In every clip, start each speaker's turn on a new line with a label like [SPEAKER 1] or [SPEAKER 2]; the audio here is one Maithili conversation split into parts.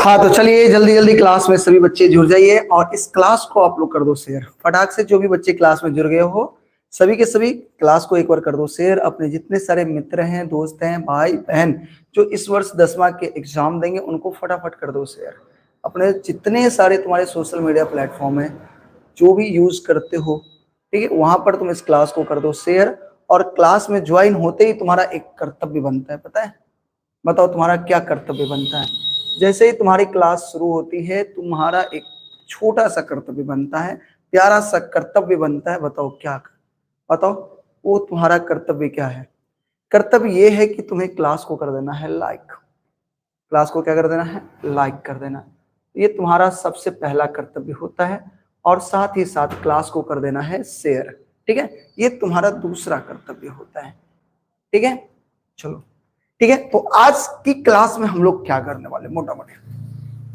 [SPEAKER 1] हाँ तो चलिए जल्दी जल्दी क्लास में सभी बच्चे जुड़ जाइए और इस क्लास को आप लोग कर दो शेयर फटाक से। जो भी बच्चे क्लास में जुड़ गए हो सभी के सभी क्लास को एक बार कर दो शेयर। अपने जितने सारे मित्र हैं, दोस्त हैं, भाई बहन जो इस वर्ष 10वां के एग्जाम देंगे उनको फटाफट कर दो शेयर। अपने जितने सारे तुम्हारे सोशल मीडिया प्लेटफॉर्म है जो भी यूज करते हो, ठीक है, वहां पर तुम इस क्लास को कर दो शेयर। और क्लास में ज्वाइन होते ही तुम्हारा एक कर्तव्य बनता है, पता है? बताओ तुम्हारा क्या कर्तव्य बनता है? जैसे ही तुम्हारी क्लास शुरू होती है तुम्हारा एक छोटा सा कर्तव्य बनता है, प्यारा सा कर्तव्य बनता है। बताओ क्या? बताओ वो तुम्हारा कर्तव्य क्या है? कर्तव्य ये है कि तुम्हें क्लास को कर देना है लाइक। क्लास को क्या कर देना है? लाइक कर देना। ये तुम्हारा सबसे पहला कर्तव्य होता है। और साथ ही साथ क्लास को कर देना है शेयर, ठीक है, ये तुम्हारा दूसरा कर्तव्य होता है, ठीक है। चलो ठीक है, तो आज की क्लास में हम लोग क्या करने वाले मोटा मोटी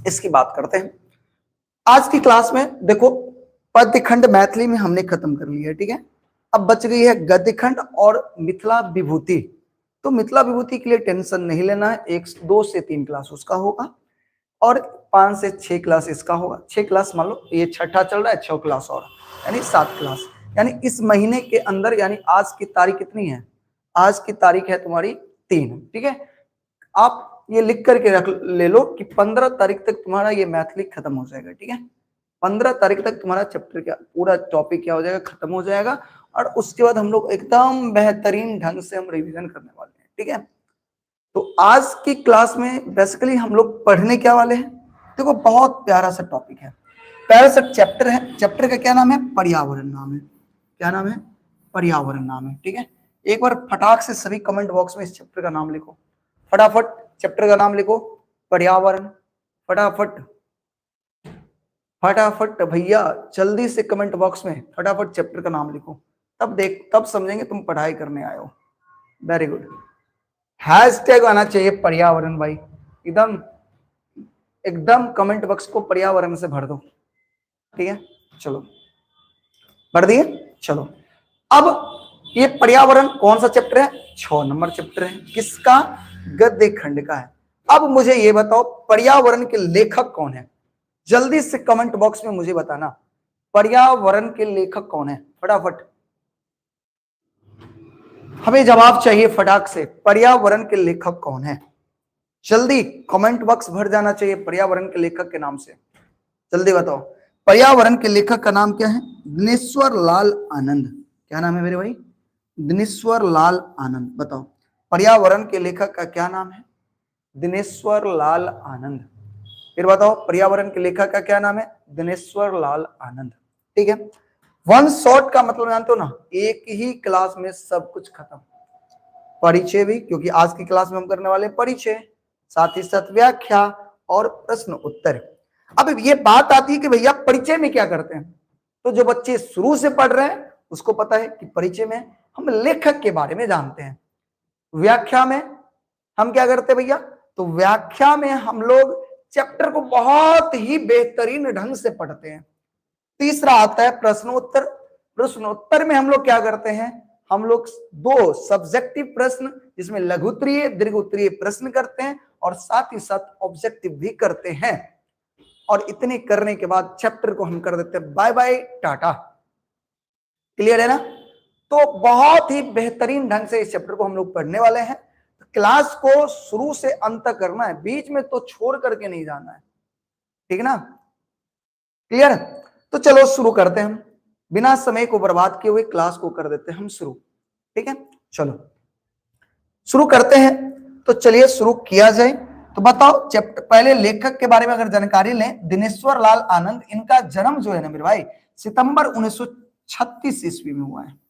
[SPEAKER 1] इसकी बात करते हैं। आज की क्लास में देखो पद्य खंड मैथिली में हमने खत्म कर लिया है, ठीक है। अब बच गई है गद्य खंड और मिथिला विभूति। तो मिथिला विभूति के लिए टेंशन नहीं लेना है, 1 2 से 3 क्लास उसका होगा और 5 से 6 क्लास इसका होगा। 6 क्लास मान लो ये छठा चल रहा है, 6 क्लास और यानी 7 क्लास, यानी इस महीने के अंदर, यानी आज की तारीख कितनी है? आज की तारीख है तुम्हारी 3, ठीक है। आप ये लिख करके रख ले लो कि 15 तारीख तक तुम्हारा ये मैथिली खत्म हो जाएगा, ठीक है। 15 तारीख तक तुम्हारा चैप्टर क्या, पूरा टॉपिक क्या हो जाएगा, खत्म हो जाएगा। और उसके बाद हम लोग एकदम बेहतरीन ढंग से हम रिवीजन करने वाले हैं, ठीक है। तो आज की क्लास में बेसिकली हम लोग पढ़ने क्या वाले हैं, देखो बहुत प्यारा सा टॉपिक है, प्यारा सा चैप्टर है। चैप्टर का क्या नाम है? पर्यावरण नाम है। क्या नाम है? पर्यावरण नाम है, ठीक है। एक बार फटाक से सभी कमेंट बॉक्स में इस चैप्टर का नाम लिखो, फटाफट चैप्टर का नाम लिखो पर्यावरण, फटाफट फटाफट भैया जल्दी से कमेंट बॉक्स में फटाफट चैप्टर का नाम लिखो, तब देख तब समझेंगे तुम पढ़ाई करने आए हो। वेरी गुड, हैशटैग आना चाहिए पर्यावरण भाई, एकदम एकदम कमेंट बॉक्स को पर्यावरण से भर दो, ठीक है। चलो भर दिए। चलो अब ये पर्यावरण कौन सा चैप्टर है? 6 नंबर चैप्टर है। किसका? गद्य खंड का है। अब मुझे ये बताओ पर्यावरण के लेखक कौन है? जल्दी से कमेंट बॉक्स में मुझे बताना पर्यावरण के लेखक कौन है, फटाफट हमें जवाब चाहिए फटाक से, पर्यावरण के लेखक कौन है? जल्दी कमेंट बॉक्स भर जाना चाहिए पर्यावरण के लेखक के नाम से। जल्दी बताओ पर्यावरण के लेखक का नाम क्या है? दिनेश्वर लाल आनंद। क्या नाम है मेरे भाई? दिनेश्वर लाल आनंद। बताओ पर्यावरण के लेखक का क्या नाम है? दिनेश्वर लाल आनंद। फिर बताओ पर्यावरण के लेखक का क्या नाम है? दिनेश्वर लाल आनंद, ठीक है। वन शॉट का मतलब जानते हो ना, एक ही क्लास में सब कुछ खत्म। परिचय भी, क्योंकि आज की क्लास में हम करने वाले परिचय, साथ ही साथ व्याख्या और प्रश्न उत्तर। अब ये बात आती है कि भैया परिचय में क्या करते हैं, तो जो बच्चे शुरू से पढ़ रहे हैं उसको पता है कि परिचय में हम लेखक के बारे में जानते हैं। व्याख्या में हम क्या करते हैं भैया? तो व्याख्या में हम लोग चैप्टर को बहुत ही बेहतरीन ढंग से पढ़ते हैं। तीसरा आता है प्रश्नोत्तर। प्रश्नोत्तर में हम लोग क्या करते हैं? हम लोग 2 सब्जेक्टिव प्रश्न, जिसमें लघु उत्तरीय दीर्घ उत्तरीय प्रश्न करते हैं और साथ ही साथ ऑब्जेक्टिव भी करते हैं। और इतने करने के बाद चैप्टर को हम कर देते हैं बाय बाय टाटा। क्लियर है ना? तो बहुत ही बेहतरीन ढंग से इस चैप्टर को हम लोग पढ़ने वाले हैं। तो क्लास को शुरू से अंत तक करना है, बीच में तो छोड़ करके नहीं जाना है, ठीक है ना? क्लियर? तो चलो शुरू करते हैं, हम बिना समय को बर्बाद किए हुए क्लास को कर देते हैं हम शुरू, ठीक है। चलो शुरू करते हैं। तो चलिए शुरू किया जाए। तो बताओ चैप्टर पहले लेखक के बारे में अगर जानकारी लें, दिनेश्वर लाल आनंद, इनका जन्म जो है ना मेरे भाई सितंबर 1936 ईस्वी में हुआ है।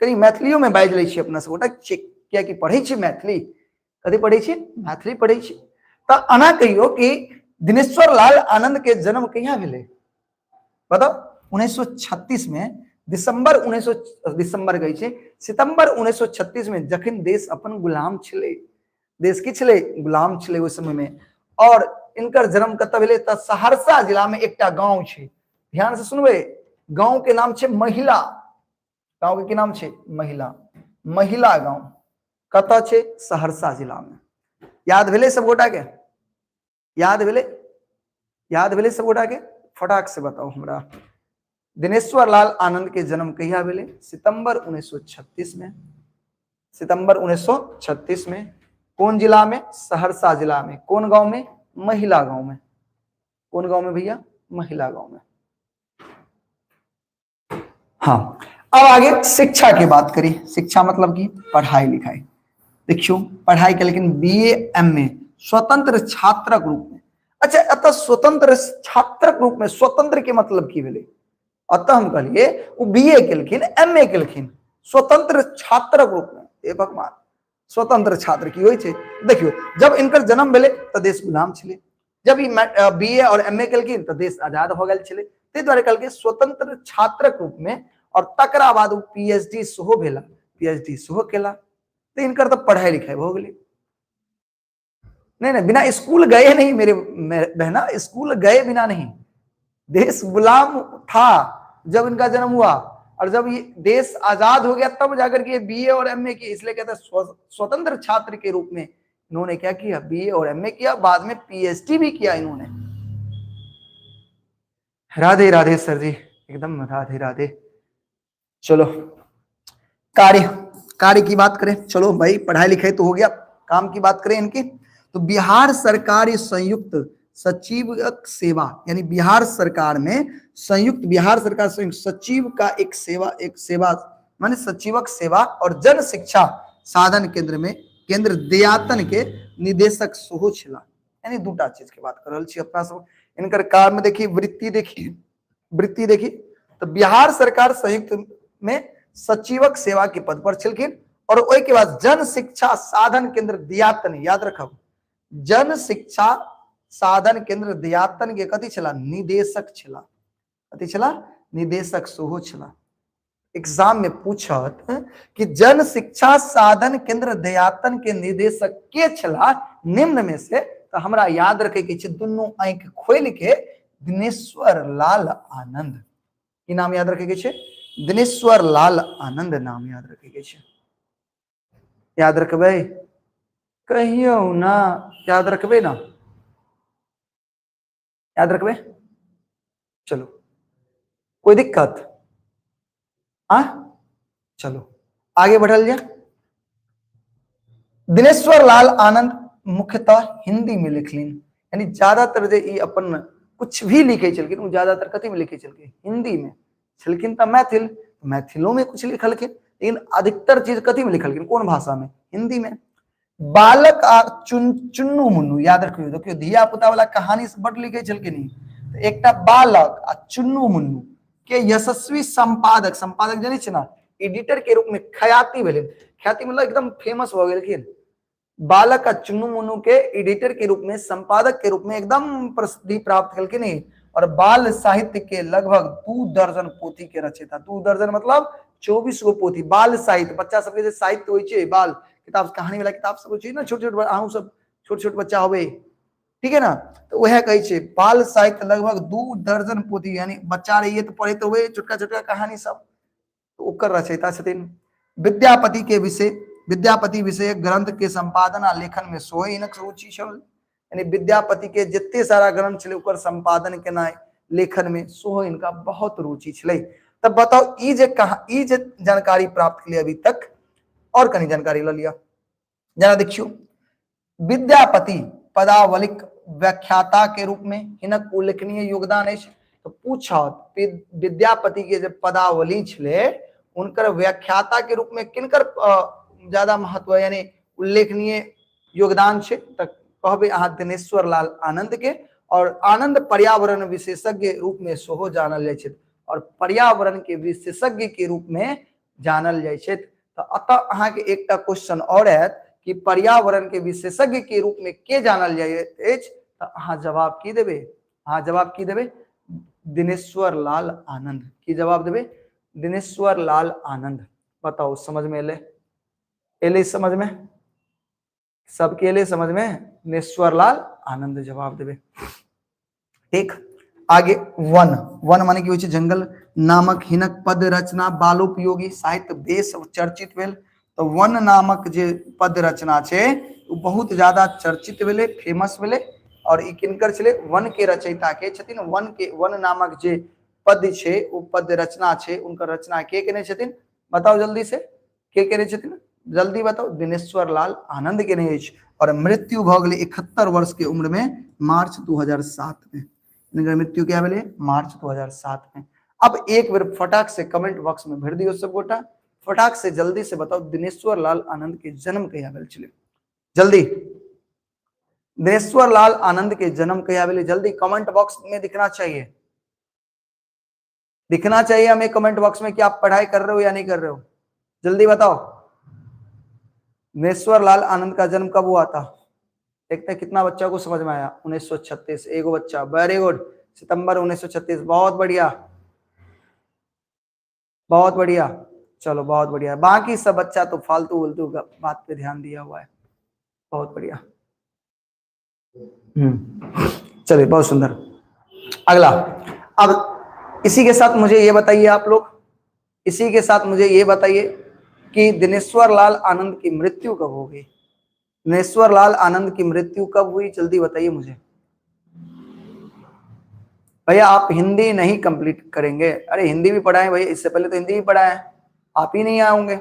[SPEAKER 1] कहीं मैथिलियों में बाजि लै छी अपना सब गोटा, कियाकि पढ़ै छी मैथिली, कथी पढ़ै छी? मैथिली पढ़ै छी। तो अना कहियो कि दिनेश्वर लाल आनंद के जन्म कहिया भेलै? बताओ। 1936 में दिसंबर 1900 दिसंबर कहै छै, सितंबर 1936 में, जखन देश अपन गुलाम छलै, देश की छलै? गुलाम छलै ओहि समय में। और इनकर जन्म कतऽ भेलै? तऽ सहरसा जिला में एकटा गांव छै, ध्यान से सुनबै, गांव के नाम छै महिला। गांव के की नाम छै? महिला। महिला गांव कतऽ छै? सहरसा जिला में। याद भेलै सब गोटा के? याद भेलै? याद भेलै सब गोटा के? फटाक से बताउ हमरा। दिनेश्वर लाल आनंद के जन्म कहिया भेलै? सितंबर 1936 में। सितंबर 1936 में। कोन जिला में? सहरसा जिला में। कोन गांव में? महिला गांव में। कोन गांव में भैया? महिला गांव में। हाँ, अब आगे शिक्षा की बात करी। शिक्षा मतलब की पढ़ाई लिखाई। देखियो पढ़ाई के, लेकिन बी ए एम ए स्वतंत्र छात्रक रूप में। अच्छा, अतः स्वतंत्र छात्रक रूप में, स्वतंत्र के मतलब की भेलै? अतः हम कहलिए ओ बी ए केलखिन, एम ए केलखिन स्वतंत्र छात्रक रूप में। हे भगवान, स्वतंत्र छात्र की होइ छै? देखियो जब इनकर जन्म भेलै तऽ देश गुलाम छलै, जब ई बी ए और एम ए केलखिन तऽ देश आजाद भऽ गेल छलै, ताहि दुआरे कहलकै स्वतंत्र छात्रक रूप में। और तकरा बाद ओ पी एच डी सेहो भेला, पी एच डी सेहो केला, तऽ इनकर तऽ पढ़ाई लिखाई भऽ गेलै। नहीं नहीं, बिना स्कूल गए नहीं मेरे बहना, स्कूल गए बिना नहीं। देश गुलाम था जब इनका जन्म हुआ, और जब ये देश आजाद हो गया तब जाकर के बी ए और एम ए की, इसलिए कहते हैं स्वतंत्र छात्र के रूप में इन्होंने क्या किया, बी ए और एम ए किया, बाद में पी एच डी भी किया इन्होंने। राधे राधे सर जी, एकदम राधे राधे। चलो कार्य, कार्य की बात करें। चलो भाई पढ़ाई लिखाई तो हो गया, काम की बात करें इनकी। तो बिहार सरकारी संयुक्त सचिव सेवा, यानी बिहार सरकार में संयुक्त, बिहार सरकार संयुक्त सचिव का एक सेवा, एक सेवा माने सचिवक सेवा और जन शिक्षा साधन केंद्र में केंद्र देयातन के निदेशक सेहो छला। यानी दूटा चीज के बात कर रहल छी अपना सब। इनकर कार्य में देखी, वृत्ति देखी, वृत्ति देखी तो बिहार सरकार संयुक्त में सचिवक सेवा के पद पर छलखिन, और ओहि के बाद जन शिक्षा साधन केंद्र दियातन, याद रखब, जन शिक्षा साधन केंद्र दियातन के कथी छला? निदेशक छला। कथी छला? निदेशक सेहो छला। एग्जाम में पूछत कि जन शिक्षा साधन केंद्र दयातन के निदेशक के छला निम्न में से, तो हमरा याद रखे के छै दुनू आंखि खोल के दिनेश्वर लाल आनंद। की नाम याद रखे के छै? दिनेश्वर लाल आनंद नाम याद रखे के छै। याद रखबै? कहियो ना याद रखबै ना? याद रखबै? चलो कोई दिक्कत? आ चलो आगे बढ़ल जाए। दिनेश्वर लाल आनंद मुख्यतः हिंदी में लिखलिन, यानी ज्यादातर जे ई अपन कुछ भी लिखे छलखिन ओ ज्यादातर कथी में लिखे छलखिन? हिंदी में छलखिन। तऽ मैथिल, मैथिलो में कुछ लिखलखिन, लेकिन अधिकतर चीज कथी में लिखलखिन? कोन भाषा में? हिंदी में। बालक आ चुन चुन्नू मुन्नू, याद रखियो, देखियो धिया पुता वाला कहानी से बड लिखे छलखिन ई। तऽ एकटा बालक आ चुन्नू मुन्नू के यशस्वी संपादक, संपादक जानै छियै ना, एडिटर के रूप में ख्याति भेलनि। ख्याति मतलब एकदम फेमस भऽ गेलखिन। बालक आ चुन्नू मुन्नू के एडिटर के रूप में, संपादक के रूप में एकदम प्रसिद्धि प्राप्त केलखिन ई। और बाल साहित्य के लगभग 2 दर्जन पोथी के रचयिता, 2 दर्जन मतलब 24 गो पोथी बाल साहित्य, बच्चा सबके जे साहित्य होइ छै, बाल किताब, कहानी वाला किताब सब होइ छै ना, छोट छोट, अहूँ सब छोट छोट बच्चा होबै, ठीक है ना, तो वएह कहै छै बाल साहित्य लगभग 2 दर्जन पोथी, यानी बच्चा रहिए तऽ पढ़ैत होबै छोटका छोटका कहानी सब, तो ओकर रचयिता छथिन। विद्यापति के विषय, विद्यापति विषय ग्रंथ के संपादन आ लेखन में सेहो हिनक रुचि छल, यानी विद्यापति के जते सारा ग्रंथ छलै ओकर संपादन केनाइ, लेखन में सेहो हिनका बहुत रुचि छलै। तब बताउ ई जे कहा, ई जे जानकारी प्राप्त केलियै अभी तक, और कनी जानकारी लऽ लिअ जरा। देखियौ विद्यापति पदावलिक व्याख्याता के रूप में हिनक उल्लेखनीय योगदान अछि। तो पूछत विद्यापति के जे पदावली छलै उनकर व्याख्याता के रूप में किनकर ज्यादा महत्व यानी उल्लेखनीय योगदान छै, तऽ कहबै अहाँ दिनेश्वर लाल आनंद के। और आनंद पर्यावरण विशेषज्ञ रूप में सेहो जानल जाइ छथि, और पर्यावरण के विशेषज्ञ के रूप में जानल जाइ छथि। तऽ अतः अहाँके एकटा क्वेश्चन और आयत कि पर्यावरण के विशेषज्ञ के रूप में के जानल जाइत अछि, तऽ अहाँ जवाब की देबै? अहाँ जवाब की देबै? दिनेश्वर लाल आनंद। की जवाब देबै? दिनेश्वर लाल आनंद। बताउ समझ में एलै? एलै समझ में? सबके एलै समझ में? दिनेश्वर लाल आनंद जवाब देबै। ठीक, आगे वन, वन माने की होइ छै जंगल नामक हिनक पद रचना बालोपयोगी साहित्य बेस चर्चित भेल। तऽ वन नामक जे पद रचना छै ओ बहुत ज्यादा चर्चित भेलै, फेमस भेलै, और ई किनकर छलै? वन के रचयिता के छथिन? वन के, वन नामक जे पद्य छै ओ पद्य रचना छै, उनकर रचना के केने छथिन? बताउ जल्दी से, के केने छथिन? जल्दी बताउ। दिनेश्वर लाल आनंद केने अछि। और मृत्यु भऽ गेलै 71 वर्ष के उम्र में मार्च 2007 में। हिनकर मृत्यु क्या भेलै? मार्च 2007 में। अब एक बेर फटाक से कमेंट बॉक्स में भरि दियौ सब गोटा, फटाक से जल्दी से बताओ दिनेश्वर लाल आनंद के जन्म कहिया भेल छलै? जल्दी, दिनेश्वर लाल आनंद के जन्म कहिया भेलै? जल्दी कमेंट बॉक्स में दिखना चाहिए, दिखना चाहिए हमें कमेंट बॉक्स में कि आप पढ़ाई कर रहे हो या नहीं कर रहे हो। जल्दी बताओ, दिनेश्वर लाल आनंद का जन्म कब हुआ था? देखते हैं कितना बच्चा को समझ में आया। 1936, एगो बच्चा, वेरी गुड, सितंबर 1936, बहुत बढ़िया, बहुत बढ़िया, चलो बहुत बढ़िया। बाकी सब बच्चा तो फालतू उलतू बात पे ध्यान दिया हुआ है, बहुत बढ़िया। चलिए बहुत सुंदर। अगला, अब इसी के साथ मुझे ये बताइए आप लोग, इसी के साथ मुझे ये बताइए कि दिनेश्वर लाल आनंद की मृत्यु कब हो गई? दिनेश्वर लाल आनंद की मृत्यु कब हुई? जल्दी बताइए मुझे। भैया आप हिंदी नहीं कंप्लीट करेंगे? अरे हिंदी भी पढ़ाएं भैया, इससे पहले तो हिंदी भी पढ़ाए, आप ही नहीं आए होंगे।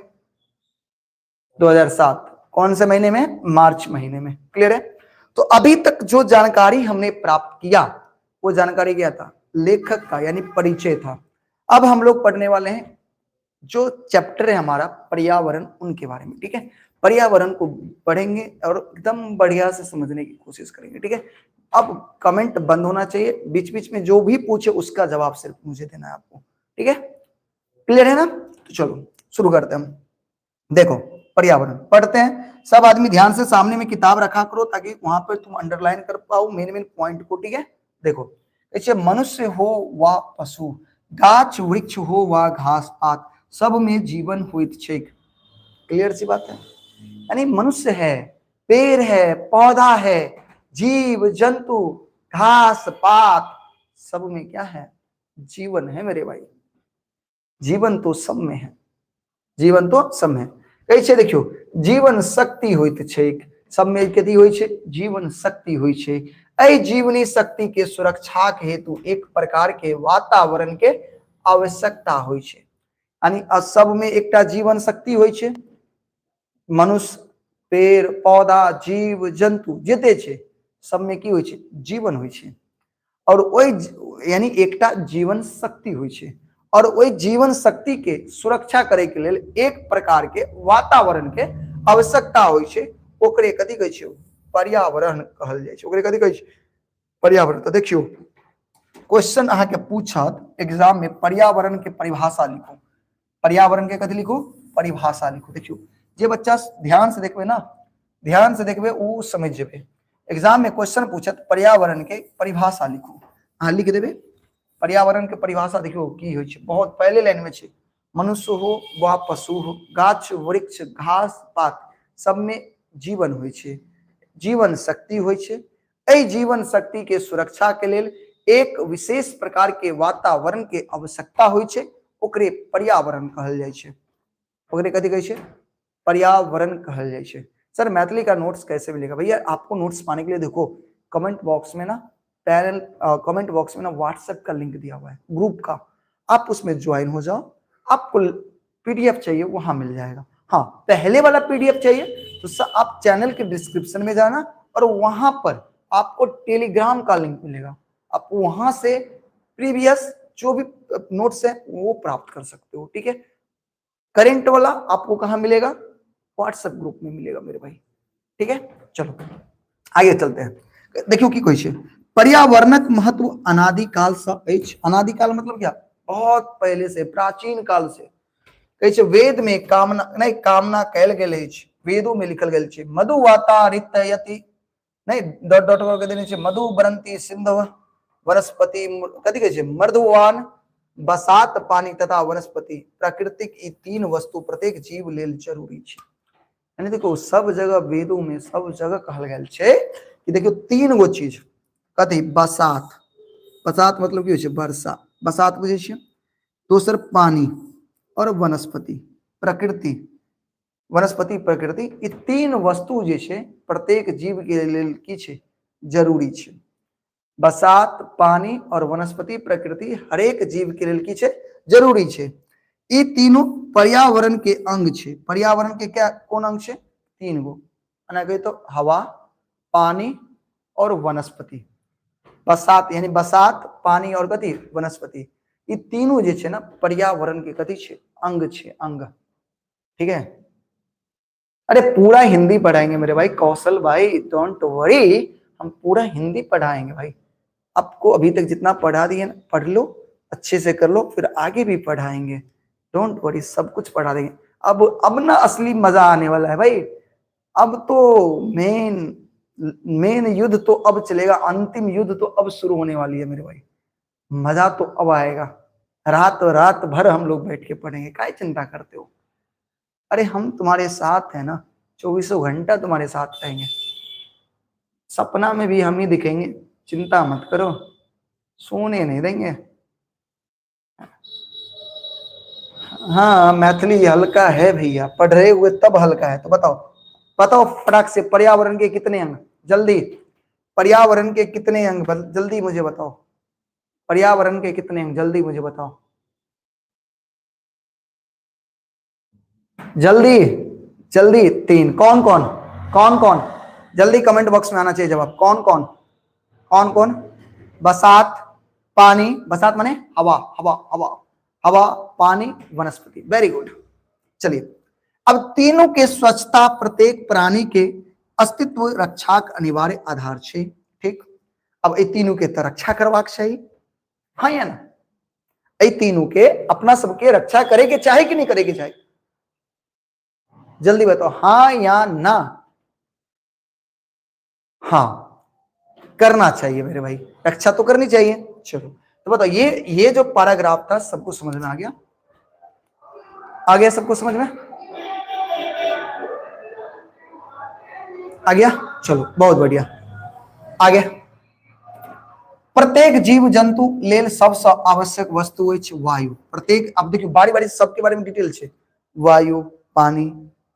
[SPEAKER 1] 2007 कौन से महीने में? मार्च महीने में। क्लियर है? तो अभी तक जो जानकारी हमने प्राप्त किया वो जानकारी क्या था? लेखक का यानी परिचय था। अब हम लोग पढ़ने वाले हैं जो चैप्टर है हमारा पर्यावरण, उनके बारे में। ठीक है, पर्यावरण को पढ़ेंगे और एकदम बढ़िया से समझने की कोशिश करेंगे। ठीक है, अब कमेंट बंद होना चाहिए, बीच बीच में जो भी पूछे उसका जवाब सिर्फ मुझे देना है आपको। ठीक है, क्लियर है ना? तो चलो शुरू करते हैं हम। देखो पर्यावरण पढ़ते हैं, सब आदमी ध्यान से सामने में किताब रखा करो ताकि वहां पर तुम अंडरलाइन कर पाओ मेन मेन पॉइंट को। ठीक है, देखो ऐसे मनुष्य हो वा पशु, गाछ वृक्ष हो वा घास पात, सब में जीवन होइत छैक। क्लियर सी बात है? यानी मनुष्य है, पेड़ है, पौधा है, जीव जंतु, घास पात, सब में क्या है? जीवन है मेरे भाई। जीवन तो सब में है, जीवन तो सब में है। कहै छै देखियौ, जीवन शक्ति होइत छैक, सब में कथी होइ छै? जीवन शक्ति होइ छै। एहि जीवनी शक्ति के सुरक्षा के हेतु एक प्रकार के वातावरण के आवश्यकता होइ छै। यानी सब में एकटा जीवन शक्ति होइ छै। मनुष्य, पेड़ पौधा, जीव जंतु जते छै सब में की होइ छै? जीवन होइ छै। और ओहि यानी एकटा जीवन शक्ति होइ छै और ओहि जीवन शक्ति के सुरक्षा करे के लेल एक प्रकार के वातावरण के आवश्यकता होइ छै। ओकरे कथी कहै छै? पर्यावरण कहल जाइ छै। ओकरे कथी कहै छै? पर्यावरण। तो देखियौ क्वेश्चन अहाँ के पूछत एग्जाम में, पर्यावरण के परिभाषा लिखो। पर्यावरण के कथी लिखो? परिभाषा लिखो। देखियौ जे बच्चा ध्यान से देखबे ना, ध्यान से देखबे उ समझ जेबे। एग्जाम में क्वेश्चन पूछत पर्यावरण के परिभाषा लिखो, अहाँ लिख देबे पर्यावरण के परिभाषा। देखियौ की होइ छै, बहुत पहले लाइन में छै, मनुष्य हो वा पशु हो, गाछ वृक्ष घास पात सब में जीवन होइ छै, जीवन शक्ति होइ छै। एहि जीवन शक्ति के सुरक्षा के लेल एक विशेष प्रकार के वातावरण के आवश्यकता होइ छै, ओकरे पर्यावरण कहल जाइ छै। ओकरे कथी कहै छै? पर्यावरण कहल जाइ छै। सर मैथिली का नोट्स कैसे मिलेगा? भैया आपको नोट्स पाने के लिए देखो कमेंट बॉक्स में ना पैनल, कमेंट बॉक्स में ना व्हाट्सएप का लिंक दिया हुआ है ग्रुप का, आप उसमें ज्वाइन हो जाओ। आपको पीडीएफ चाहिए वहां मिल जाएगा। हाँ पहले वाला पीडीएफ चाहिए तो आप चैनल के डिस्क्रिप्शन में जाना और वहां पर आपको टेलीग्राम का लिंक मिलेगा, आप वहां से प्रीवियस जो भी नोट्स है वो प्राप्त कर सकते हो। ठीक है, करेंट वाला आपको कहाँ मिलेगा? व्हाट्सएप ग्रुप में मिलेगा मेरे भाई। ठीक है, चलो आगे चलते हैं। देखियो की कहै छै, पर्यावरणक महत्व अनादिकाल से अछि। अनादिकाल मतलब क्या? बहुत पहले से, प्राचीन काल से। कहै छै वेद में कामना नहीं, कामना कैल गेल अछि, वेदो में लिखल गेल छै, मधु वाता ऋतयति नहीं डॉट डॉट करके देने छै, मधु बरंती सिंधव वनस्पति कथी कहै छै, मर्दवान बसात पानी तथा वनस्पति प्राकृतिक ई तीन वस्तु प्रत्येक जीव लेल जरूरी छै। यानी देखो सब जगह वेदों में सब जगह कहल गेल छै कि देखियो तीन गो चीज कथी, बसात, बसात मतलब की होइ छै? वर्षा, बसात बुझै छियै, दोसर पानी और वनस्पति प्रकृति, वनस्पति प्रकृति, ई तीन वस्तु जे छै प्रत्येक जीव के लेल की छै? जरूरी छै। बसात, पानी और वनस्पति प्रकृति हरेक जीव के लेल की छै? जरूरी छै। ई तीनू पर्यावरण के अंग छै। पर्यावरण के क्या कोन अंग छै? तीन गो। एना कही तो हवा, पानी और वनस्पति। बसात यानी बसात, पानी और कथी? वनस्पति। ई तीनू जे छै ना पर्यावरण के कथी छै? अंग छै, अंग। ठीक है, अरे पूरा हिंदी पढ़ाएंगे मेरे भाई कौशल भाई, don't worry, हम पूरा हिंदी पढ़ाएंगे भाई। आपको अभी तक जितना पढ़ा दिए ना, पढ़ लो, अच्छे से कर लो, फिर आगे भी पढ़ाएंगे, don't worry, सब कुछ पढ़ा देंगे। अब ना असली मजा आने वाला है भाई, अब तो मेन मेन युद्ध तो अब चलेगा, अंतिम युद्ध तो अब शुरू होने वाली है मेरे भाई, मजा तो अब आएगा। रात रात भर हम लोग बैठ के पढ़ेंगे, काय चिंता करते हो? अरे हम तुम्हारे साथ हैं ना, चौबीसों घंटा तुम्हारे साथ रहेंगे, सपना में भी हम ही दिखेंगे, चिंता मत करो, सोने नहीं देंगे। हाँ मैथिली हल्का है भैया, पढ़ रहे हुए तब हल्का है। तो बताओ बताओ फटाक से, पर्यावरण के कितने अंग? जल्दी, पर्यावरण के कितने अंग? जल्दी मुझे बताओ, पर्यावरण के कितने अंग? जल्दी मुझे बताओ, जल्दी जल्दी। तीन। कौन कौन? कौन कौन? जल्दी कमेंट बॉक्स में आना चाहिए जवाब। कौन कौन? कौन कौन? बसात, पानी, बसात माने हवा, हवा हवा हवा, पानी, वनस्पति। वेरी गुड। चलिए, अब तीनों के स्वच्छता प्रत्येक प्राणी के अस्तित्व रक्षाक अनिवार्य आधार छे। ठीक, अब ये तीनों के तो रक्षा करवाक चाही, हाँ या ना? ये तीनों के अपना सबके रक्षा करे के चाहे कि नहीं करे के चाहे? जल्दी बताओ, हाँ या ना? हाँ, करना चाहिए मेरे भाई, रक्षा तो करनी चाहिए। चलो तो बताओ, ये जो पैराग्राफ था सबको समझ में आ गया? आ गया सबको समझ में आ गया? चलो बहुत बढ़िया, आ गया। प्रत्येक जीव जंतु लेल सबसँ आवश्यक वस्तु अछि वायु। प्रत्येक, अब देखियो बारी बारी सबके बारे में डिटेल छै, वायु, पानी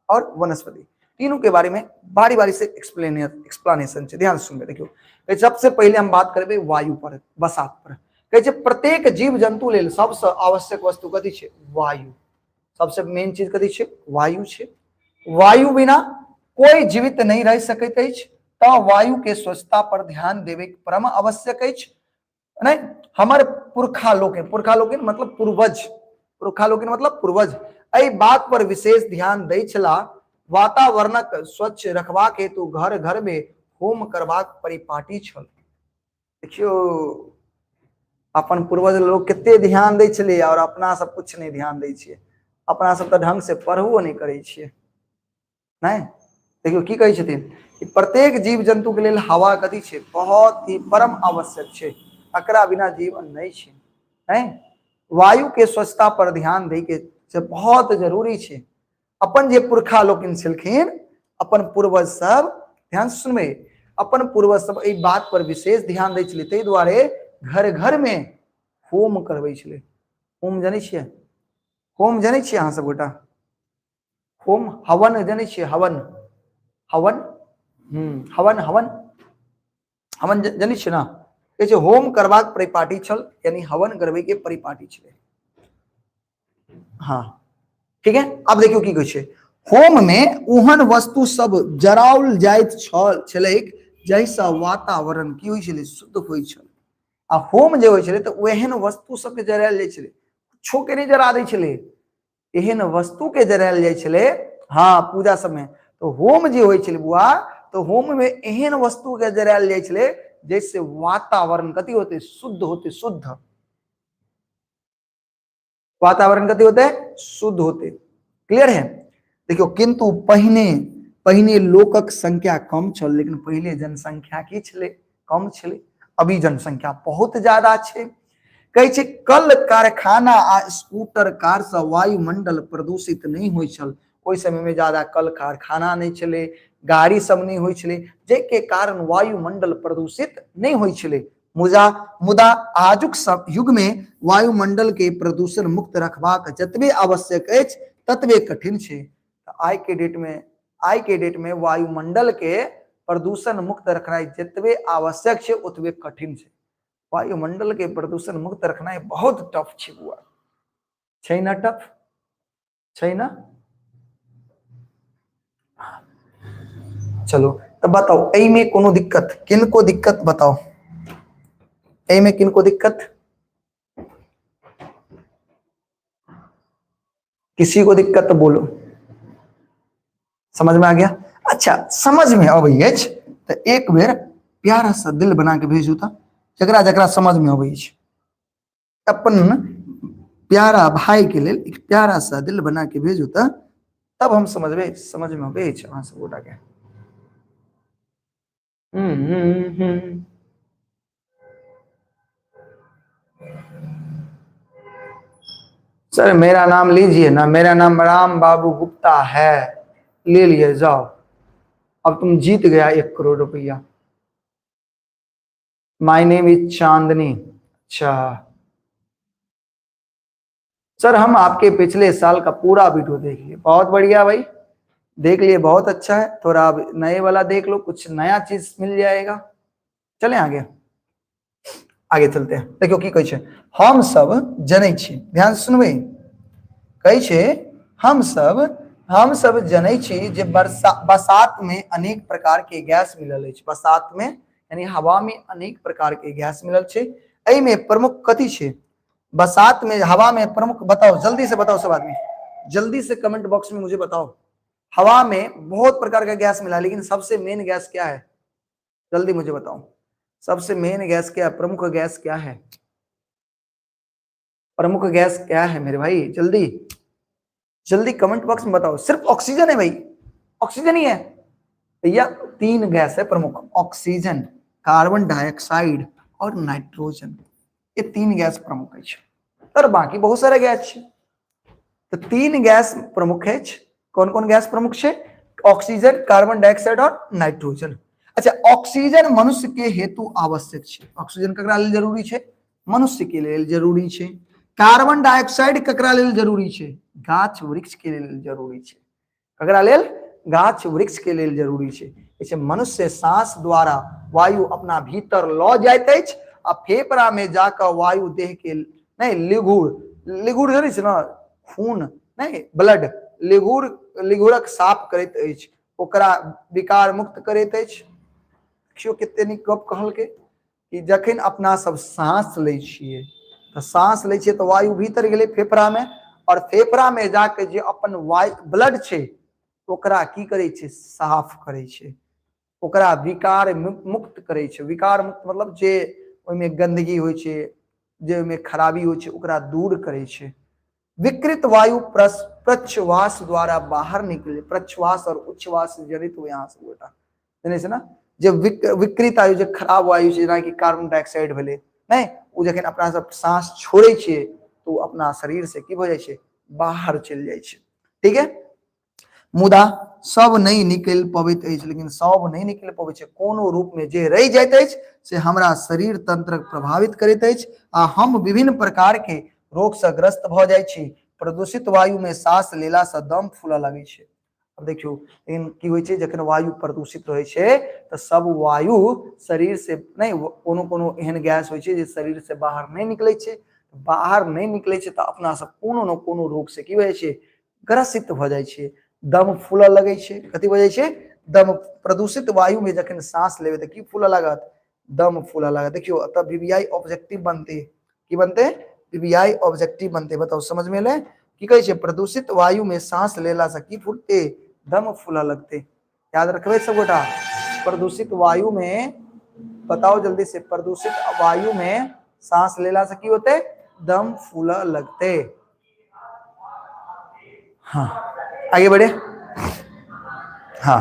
[SPEAKER 1] और वनस्पति, तीनों के बारे में बारी बारी से एक्सप्लेनेशन छै। ध्यान सुनबे। देखियो सबसे पहले हम बात करबे वायु पर, बसात पर। कहै छै प्रत्येक जीव जंतु लेल सबसँ आवश्यक वस्तु कथी छै? वायु। सबसे मेन चीज कथी छै? वायु छै। वायु बिना कोई जीवित नहीं रह सकैत अछि, तऽ वायु के स्वच्छता पर ध्यान देवे के परम आवश्यक अछि। नहीं, हमर पुरखा लोकनि, पुरखा लोकनि मतलब पूर्वज, पुरखा लोकनि मतलब पूर्वज, एहि बात पर विशेष ध्यान दै छलाह। वातावरणक स्वच्छ रखबाक हेतु घर घर में होम करबाक परिपाटी छल। देखियो अपन पूर्वज लोग कते ध्यान दै छलै और अपना सब कुछ नहीं ध्यान दै छियै, अपना सब तऽ ढंग से पढ़बो नहीं करै छियै। नहीं देखियो की कहै छथिन कि प्रत्येक जीव जंतु के लेल हवा कथी छै? बहुत ही परम आवश्यक छै, एकरा बिना जीवन नहीं छै। नहीं, वायु के स्वच्छता पर ध्यान दै के से बहुत जरूरी छै। अपन जे पुरखा लोकनि छलखिन, अपन पूर्वज सब, ध्यान सुनबै, अपन पूर्वज सब एहि बात पर विशेष ध्यान दै छलै, ताहि दुआरे घर घर में होम करबै छलै। होम जनै छियै? होम जनै छियै अहाँ सब गोटा? होम हवन जनै छियै? हवन, हवन, हवन, हवन, हवन जनै छियै ना? कहै छै होम करबाक परिपाटी छल, यानी हवन करबै के परिपाटी छलै। हाँ ठीक है। अब देखियौ की कहै छै, होम में ओहन वस्तु सब जराओल जाइत छल छलैक जाहिसँ वातावरण की होइ छलै? शुद्ध होइ छल। आ होम जे होइ छलै तऽ ओहन वस्तु सबके जरायल जाइ छलै, कुछो के नहि जरा दै छलै, एहन वस्तु के जरायल जाइ छलै। हाँ, पूजा सबमे तो होम जे होइ छलै बुआ, तो होम में एहन वस्तु के जरायल जाइ छलै जैसे वातावरण कथी होते? शुद्ध होते, शुद्ध वातावरण कथी होते? शुद्ध होते। क्लियर है? देखियो, किंतु पहिने पहिने लोकक संख्या कम छल, लेकिन पहिले जनसंख्या की छलै? कम छलै। अभी जनसंख्या बहुत ज्यादा छै। कहै छै कल कारखाना आ स्कूटर कार से वायुमंडल प्रदूषित नहीं होइ छल। ओहि समय में ज्यादा कल कारखाना नहीं छलै, गाड़ी सब नहीं होइ छलै, जाहिके कारण वायुमंडल प्रदूषित नहीं होइ छलै। मुदा मुदा आजुक सब युग में वायुमंडल के प्रदूषण मुक्त रखबाक जतबे आवश्यक अछि ततबे कठिन छै। आइ के डेट में, आइ के डेट में वायुमंडल के प्रदूषण मुक्त रखनाइ जतबे आवश्यक छै ओतबे कठिन छै। वायुमंडल के प्रदूषण मुक्त रखनाइ बहुत टफ छै बुआ, छै ना टफ? छै ना? चलो तो बताओ एहिमे कोनो दिक्कत, किनको दिक्कत बताओ, एहिमे किनको दिक्कत? किसी को दिक्कत तो बोलो। समझ में आ गया? अच्छा समझ में अबै अछि तो एक बेर प्यारा सा दिल बना के भेजू तो जकरा जकरा समझ में अबै अछि अपन प्यारा भाई के लेल एक प्यारा सा दिल बना के भेजू तो तब हम समझबे, समझ में अबै अछि अहाँ सब गोटा के। सर मेरा नाम लीजिए ना, मेरा नाम राम बाबू गुप्ता है, ले लिए जाओ, अब तुम जीत गया 1 करोड़ रुपया। My name is चांदनी। अच्छा सर हम आपके पिछले साल का पूरा वीडियो देख लिए, बहुत बढ़िया भाई, देख लिए, बहुत अच्छा है। थोड़ा अब नए वाला देख लो, कुछ नया चीज मिल जाएगा। चले आगे, आगे चलते हैं। देखियो की कहै छै, हम सब जनै छी, ध्यान से सुनबै, कहै छै हम सब जनै छी जे बरसात में अनेक प्रकार के गैस मिलल अछि। बरसात में यानी हवा में अनेक प्रकार के गैस मिलल छै। एहि में प्रमुख कथी छै? बरसात में हवा में प्रमुख बताओ, जल्दी से बताओ सब आदमी, जल्दी से कमेंट बॉक्स में मुझे बताओ। हवा में बहुत प्रकार का गैस मिला, लेकिन सबसे मेन गैस क्या है? जल्दी मुझे बताओ, सबसे मेन गैस क्या है? प्रमुख गैस क्या है? प्रमुख गैस क्या है मेरे भाई? जल्दी जल्दी कमेंट बॉक्स में बताओ। सिर्फ ऑक्सीजन है भाई, ऑक्सीजन ही है भैया। 3 गैस है प्रमुख, ऑक्सीजन, कार्बन डाइऑक्साइड और नाइट्रोजन, ये 3 गैस प्रमुख है। और बाकी बहुत सारा गैस है। तो 3 गैस प्रमुख है। कौन कौन गैस प्रमुख है? ऑक्सीजन, कार्बन डाइऑक्साइड और नाइट्रोजन। अच्छा ऑक्सीजन मनुष्य के हेतु आवश्यक है। ऑक्सीजन ककरा लेल जरूरी है? मनुष्य के लेल जरूरी है। कार्बन डाइऑक्साइड ककरा लेल जरूरी है? गाछ वृक्ष के लेल जरूरी है। ककरा लेल? गाछ वृक्ष के लेल जरूरी है। जैसे मनुष्य सांस द्वारा वायु अपना भीतर ल जाइत अछि आ फेफड़ा में जाकर वायु देह के नहीं लिघुर, लिघुर जनै छै ने, खून नहीं ब्लड, लिघुर, लिघुरक साफ करैत अछि, ओकरा विकार मुक्त करैत अछि। देखियौ कते नीक गप कहलकै कि जखन अपना सब सांस लै छियै तऽ सांस लै छियै तऽ वायु भीतर गेलै फेफड़ा में, और फेफड़ा में जाके जे अपन वायु ब्लड छै ओकरा की करै छै? साफ करै छै, ओकरा विकार मुक्त करै छै। विकार मुक्त मतलब जे ओहिमे गंदगी होइ छै, जे ओहिमे खराबी होइ छै, ओकरा दूर करै छै। विकृत वायु प्रच्छ्वास द्वारा बाहर निकले, प्रच्छ्वास और उच्छ्वास जनित हुए यहाँ से गोटा जानै छै ने, जे विकृत वायु, जे खराब वायु छै, जेनाकि कार्बन डाइऑक्साइड भेलै नहि, ओ जखन अपना सब सांस छोड़ै छियै तऽ ओ अपना शरीर से की भऽ जाइ छै? बाहर चलि जाइ छै। ठीक है, मुदा सब नहि निकलि पबैत अछि, लेकिन सब नहि निकलि पबै छै, कोनो रूप में जे रहि जाइत अछि से हमरा शरीर तंत्र प्रभावित करैत अछि आ हम विभिन्न प्रकार के रोग से ग्रस्त भऽ जाइ छी। प्रदूषित वायु में सांस लेला से दम फूलऽ लगै छै। अब देखियौ लेकिन की होइ छै, जखन वायु प्रदूषित रहै छै तऽ सब वायु शरीर से नहि, कोनो कोनो एहन गैस होइ छै जे शरीर से बाहर नहि निकलै छै, बाहर नहि निकलै छै तऽ अपना सब कोनो ने कोनो रोग से की भऽ जाइ छै? ग्रसित भऽ जाइ छै, दम फूलऽ लगै छै। कथी भऽ जाइ छै? दम। प्रदूषित वायु में जखन सांस लेबै तऽ की फूलऽ लागत? दम फूलऽ लागत। देखियौ एतऽ VVI objective बनतै, की बनतै? VVI objective बनतै। बताउ समझ में एलै? की कहै छै? प्रदूषित वायु में सांस लेला से की फूलतै? दम फूलऽ लगतै। याद रखबै सब गोटा, प्रदूषित वायु में, बताओ जल्दी से, प्रदूषित वायु में सांस लेला से की होते? दम फूलऽ लगते। हाँ आगे बढ़े, हाँ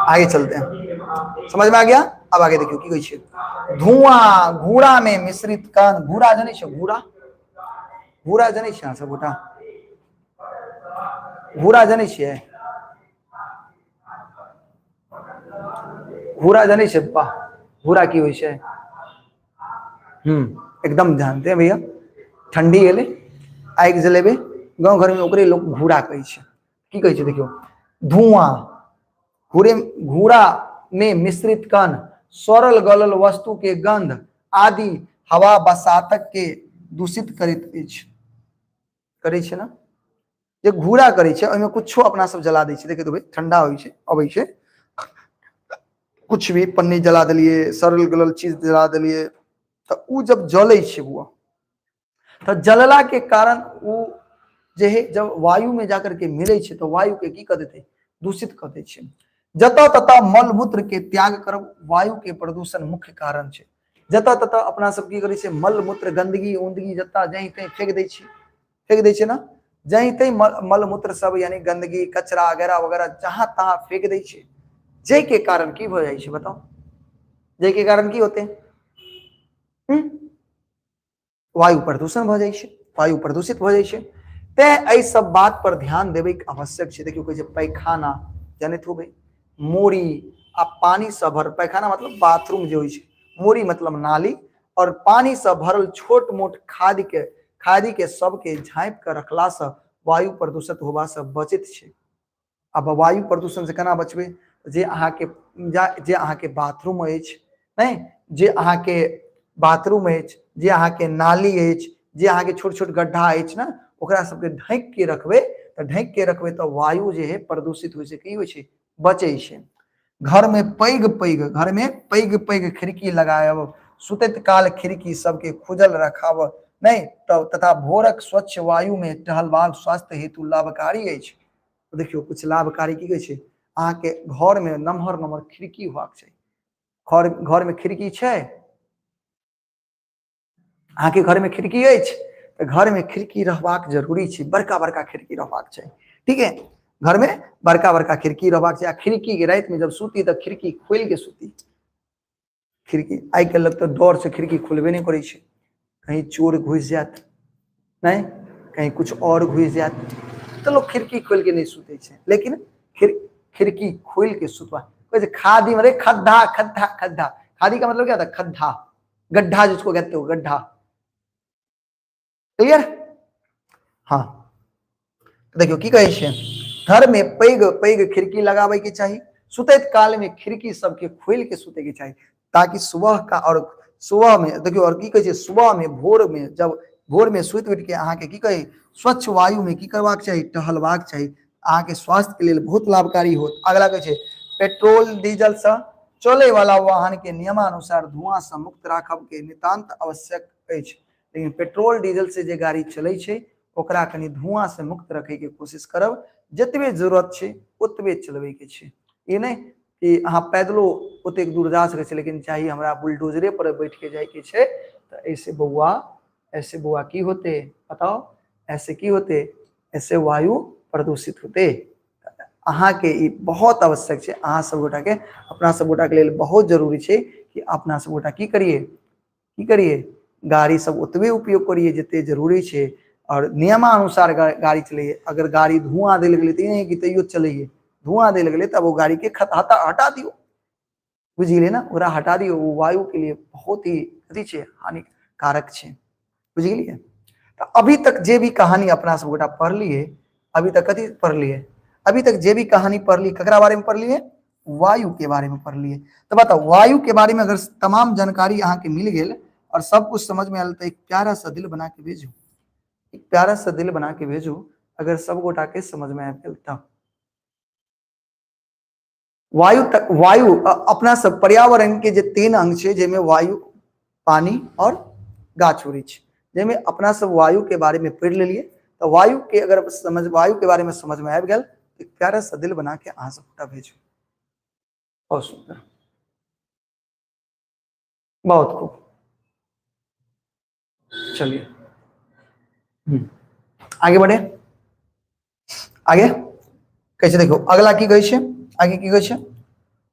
[SPEAKER 1] आगे चलते हैं। समझ में आ गया? अब आगे देखियो की कहै छै, धुआं घूरा में मिश्रित कण। घूरा जनै छै? घूरा, घूरा जनै छै अहाँ सब गोटा? घूरा जनै छियै? घूरा जनै छै? वाह, घूरा की होइ छै? एकदम जानते हैं भैया। ठंडी गेलै, आगि जलेबै, गाँव घर में ओकरे लोग घूरा कहै छै। की कहै छै? देखियौ धुआं, घूरे, घूरा में मिश्रित कण, सड़ल गलल वस्तु के गंध आदि हवा बसातक के दूषित करैत अछि। करै छै ने जे घूरा करै छै, ओहिमे कुछो अपना सब जला दै छै। देखैत हेबै, ठंडा होइ छै, अबै छै, कुछ भी पन्नी जला देलियै, सड़ल गलल चीज जला देलियै, तऽ ओ जब जलै छै बुआ, तऽ जलला के कारण ओ जे है जब वायु में जाकर के मिलै छै तऽ वायु के की कऽ देतै? दूषित कऽ दै छै। जतऽ ततऽ मल मूत्र के त्याग करब वायु के प्रदूषण मुख्य कारण छै। जतऽ ततऽ अपना सब की करै छै? मल मूत्र, गंदगी उन्दगी जतऽ जहीं तहीं फेंक दै छै, फेंक दै छै ने? जहीं तहीं मल मूत्र सब, यानी गंदगी, कचरा वगैरह वगैरह जहां तहां फेंक दै छै, जाहि के कारण की भऽ जाइ छै बताउ? जाहि के कारण की होते? वायु प्रदूषण भऽ जाइ छै, वायु प्रदूषित भऽ जाइ छै। तें एहि सब बात पर ध्यान देबै के आवश्यक छै। देखियौ, कहै छै पैखाना जनैत होबै, मोरी आ पानी से भरल, पैखाना मतलब बाथरूम जे होइ छै, मोरी मतलब नाली, और पानी से भरल छोट मोट खादि के सबके झाँपि के रखला से वायु प्रदूषित होबा से बचैत छै। आब वायु प्रदूषण से केना बचबै? जे अहाँके जे अहाँके बाथरूम अछि नहि, जे अहाँके बाथरूम अछि, जे अहाँके नाली अछि, जे अहाँके छोट छोट गड्ढा अछि ने, ओकरा सबके ढकि के रखबै, तऽ ढकि के रखबै तऽ वायु जे है प्रदूषित होइ छै की होइ छै? बचै छै। घर में पैघ पैघ खिड़की लगायब, सुतैत काल खिड़की सबके खुजल रखब नहि तऽ तथा भोरक स्वच्छ वायु में टहलबाक स्वास्थ्य हेतु लाभकारी अछि। देखियौ, कुछ लाभकारी की कहै छै? अहाँके घर में नमहर नमहर खिड़की होबाक चाही। घर में खिड़की छै? अहाँके घर में खिड़की अछि? तऽ घर में खिड़की रहबाक जरूरी छै, बड़का बड़का खिड़की रहबाक चाही। ठीक है, घर में बड़का बड़का खिड़की रहबाक चाही। आ खिड़की के राति में जब सुती तऽ खिड़की खोलि के सुती। खिड़की आइ काल्हि लोक तऽ डर से खिड़की खोलबे नहि करै छै, कहीं चोर घुसि जायत, नहि कहीं कुछ और घुसि जायत, तऽ लोक खिड़की खोलि के नहि सुतै छै। लेकिन खिड़की खोलि के सुतबा कहै छै। खादी में खद्धा, खद्धा, खद्धा, खादी का मतलब क्या होता है? खद्धा, गड्ढा जिसको कहते हो, गड्ढा। क्लियर? हाँ, देखियौ की कहै छै, घर में पैघ पैघ खिड़की लगाबै के चाही, सुतैत काल में खिड़की सबके खोलि के सुतै के चाही, ताकि सुबह का और सुबह में देखियौ और की कहै छै, सुबह में भोर में जब भोर में सुति उठि के अहाँके की कहै, स्वच्छ वायु में की करबाक चाही? टहलबाक चाही। अहाँके स्वास्थ्य के लेल बहुत लाभकारी होत। अगला कहै छै, पेट्रोल डीजल से चले वाला वाहन के नियमानुसार धुआं से मुक्त राखब के नितांत आवश्यक अछि। लेकिन पेट्रोल डीजल से जे गाड़ी चलै छै ओकरा कनि धुआं से मुक्त रखे के कोशिश करब। जतबे जरूरत छै ओतबे चलबै के छै। ई नहि कि अहाँ पैदलो ओतेक दूर जा सकै छी, लेकिन चाही हमरा बुलडोजरे पर बैठ के जाय के छै, तऽ ऐसे बौआ, ऐसे बौआ की होते बताओ? ऐसे की होते? ऐसे वायु प्रदूषित होते। अहाँके ई बहुत आवश्यक छै, अहाँ सब गोटा के, अपना सब गोटा के लेल बहुत जरूरी छै कि अपना सब गोटा की करिए, की करिए, गाड़ी सब ओतबे उपयोग करिए जते जरूरी छै और नियमानुसार गाड़ी चलैए। अगर गाड़ी धुआं दे लगलै तऽ ई नहि कि तैयो चलैए, धुआं दे लगलै तब ओ गाड़ी के हटा दियौ। बुझि गेलियै ने? ओकरा हटा दियौ। ओ वायु के लिए बहुत ही अथी छै, हानिकारक छै। बुझि गेलियै? तऽ अभी तक जे भी कहानी अपना सब गोटा पढ़लियै, अभी तक कथी पढ़लियै? अभी तक जे भी कहानी पढ़लियै, ककरा बारे में पढ़लियै? वायु के बारे में पढ़लियै। तऽ बताउ, वायु के बारे में अगर तमाम जानकारी अहाँके मिल गेल और सब कुछ समझ में आयल तऽ एक प्यारा सा दिल बना के भेजू, एक प्यारा सा दिल बना के भेजू अगर सब गोटा के समझ में आबि गेल तऽ। वायु तक वायु अपना सब पर्यावरण के जे तीन अंग छै, जाहिमे वायु, पानी और गाछ वृक्ष, जाहिमे अपना सब वायु के बारे में पढ़ि लेलियै, तऽ वायु के अगर समझ, वायु के बारे में समझ में आबि गेल, एक प्यारा सा दिल बना के अहाँ सब गोटा भेजू। बहुत सुंदर, बहुत खूब। चलिए आगे बढ़े। आगे कैसे देखो, अगला की कहै छै, आगे की कहै छै?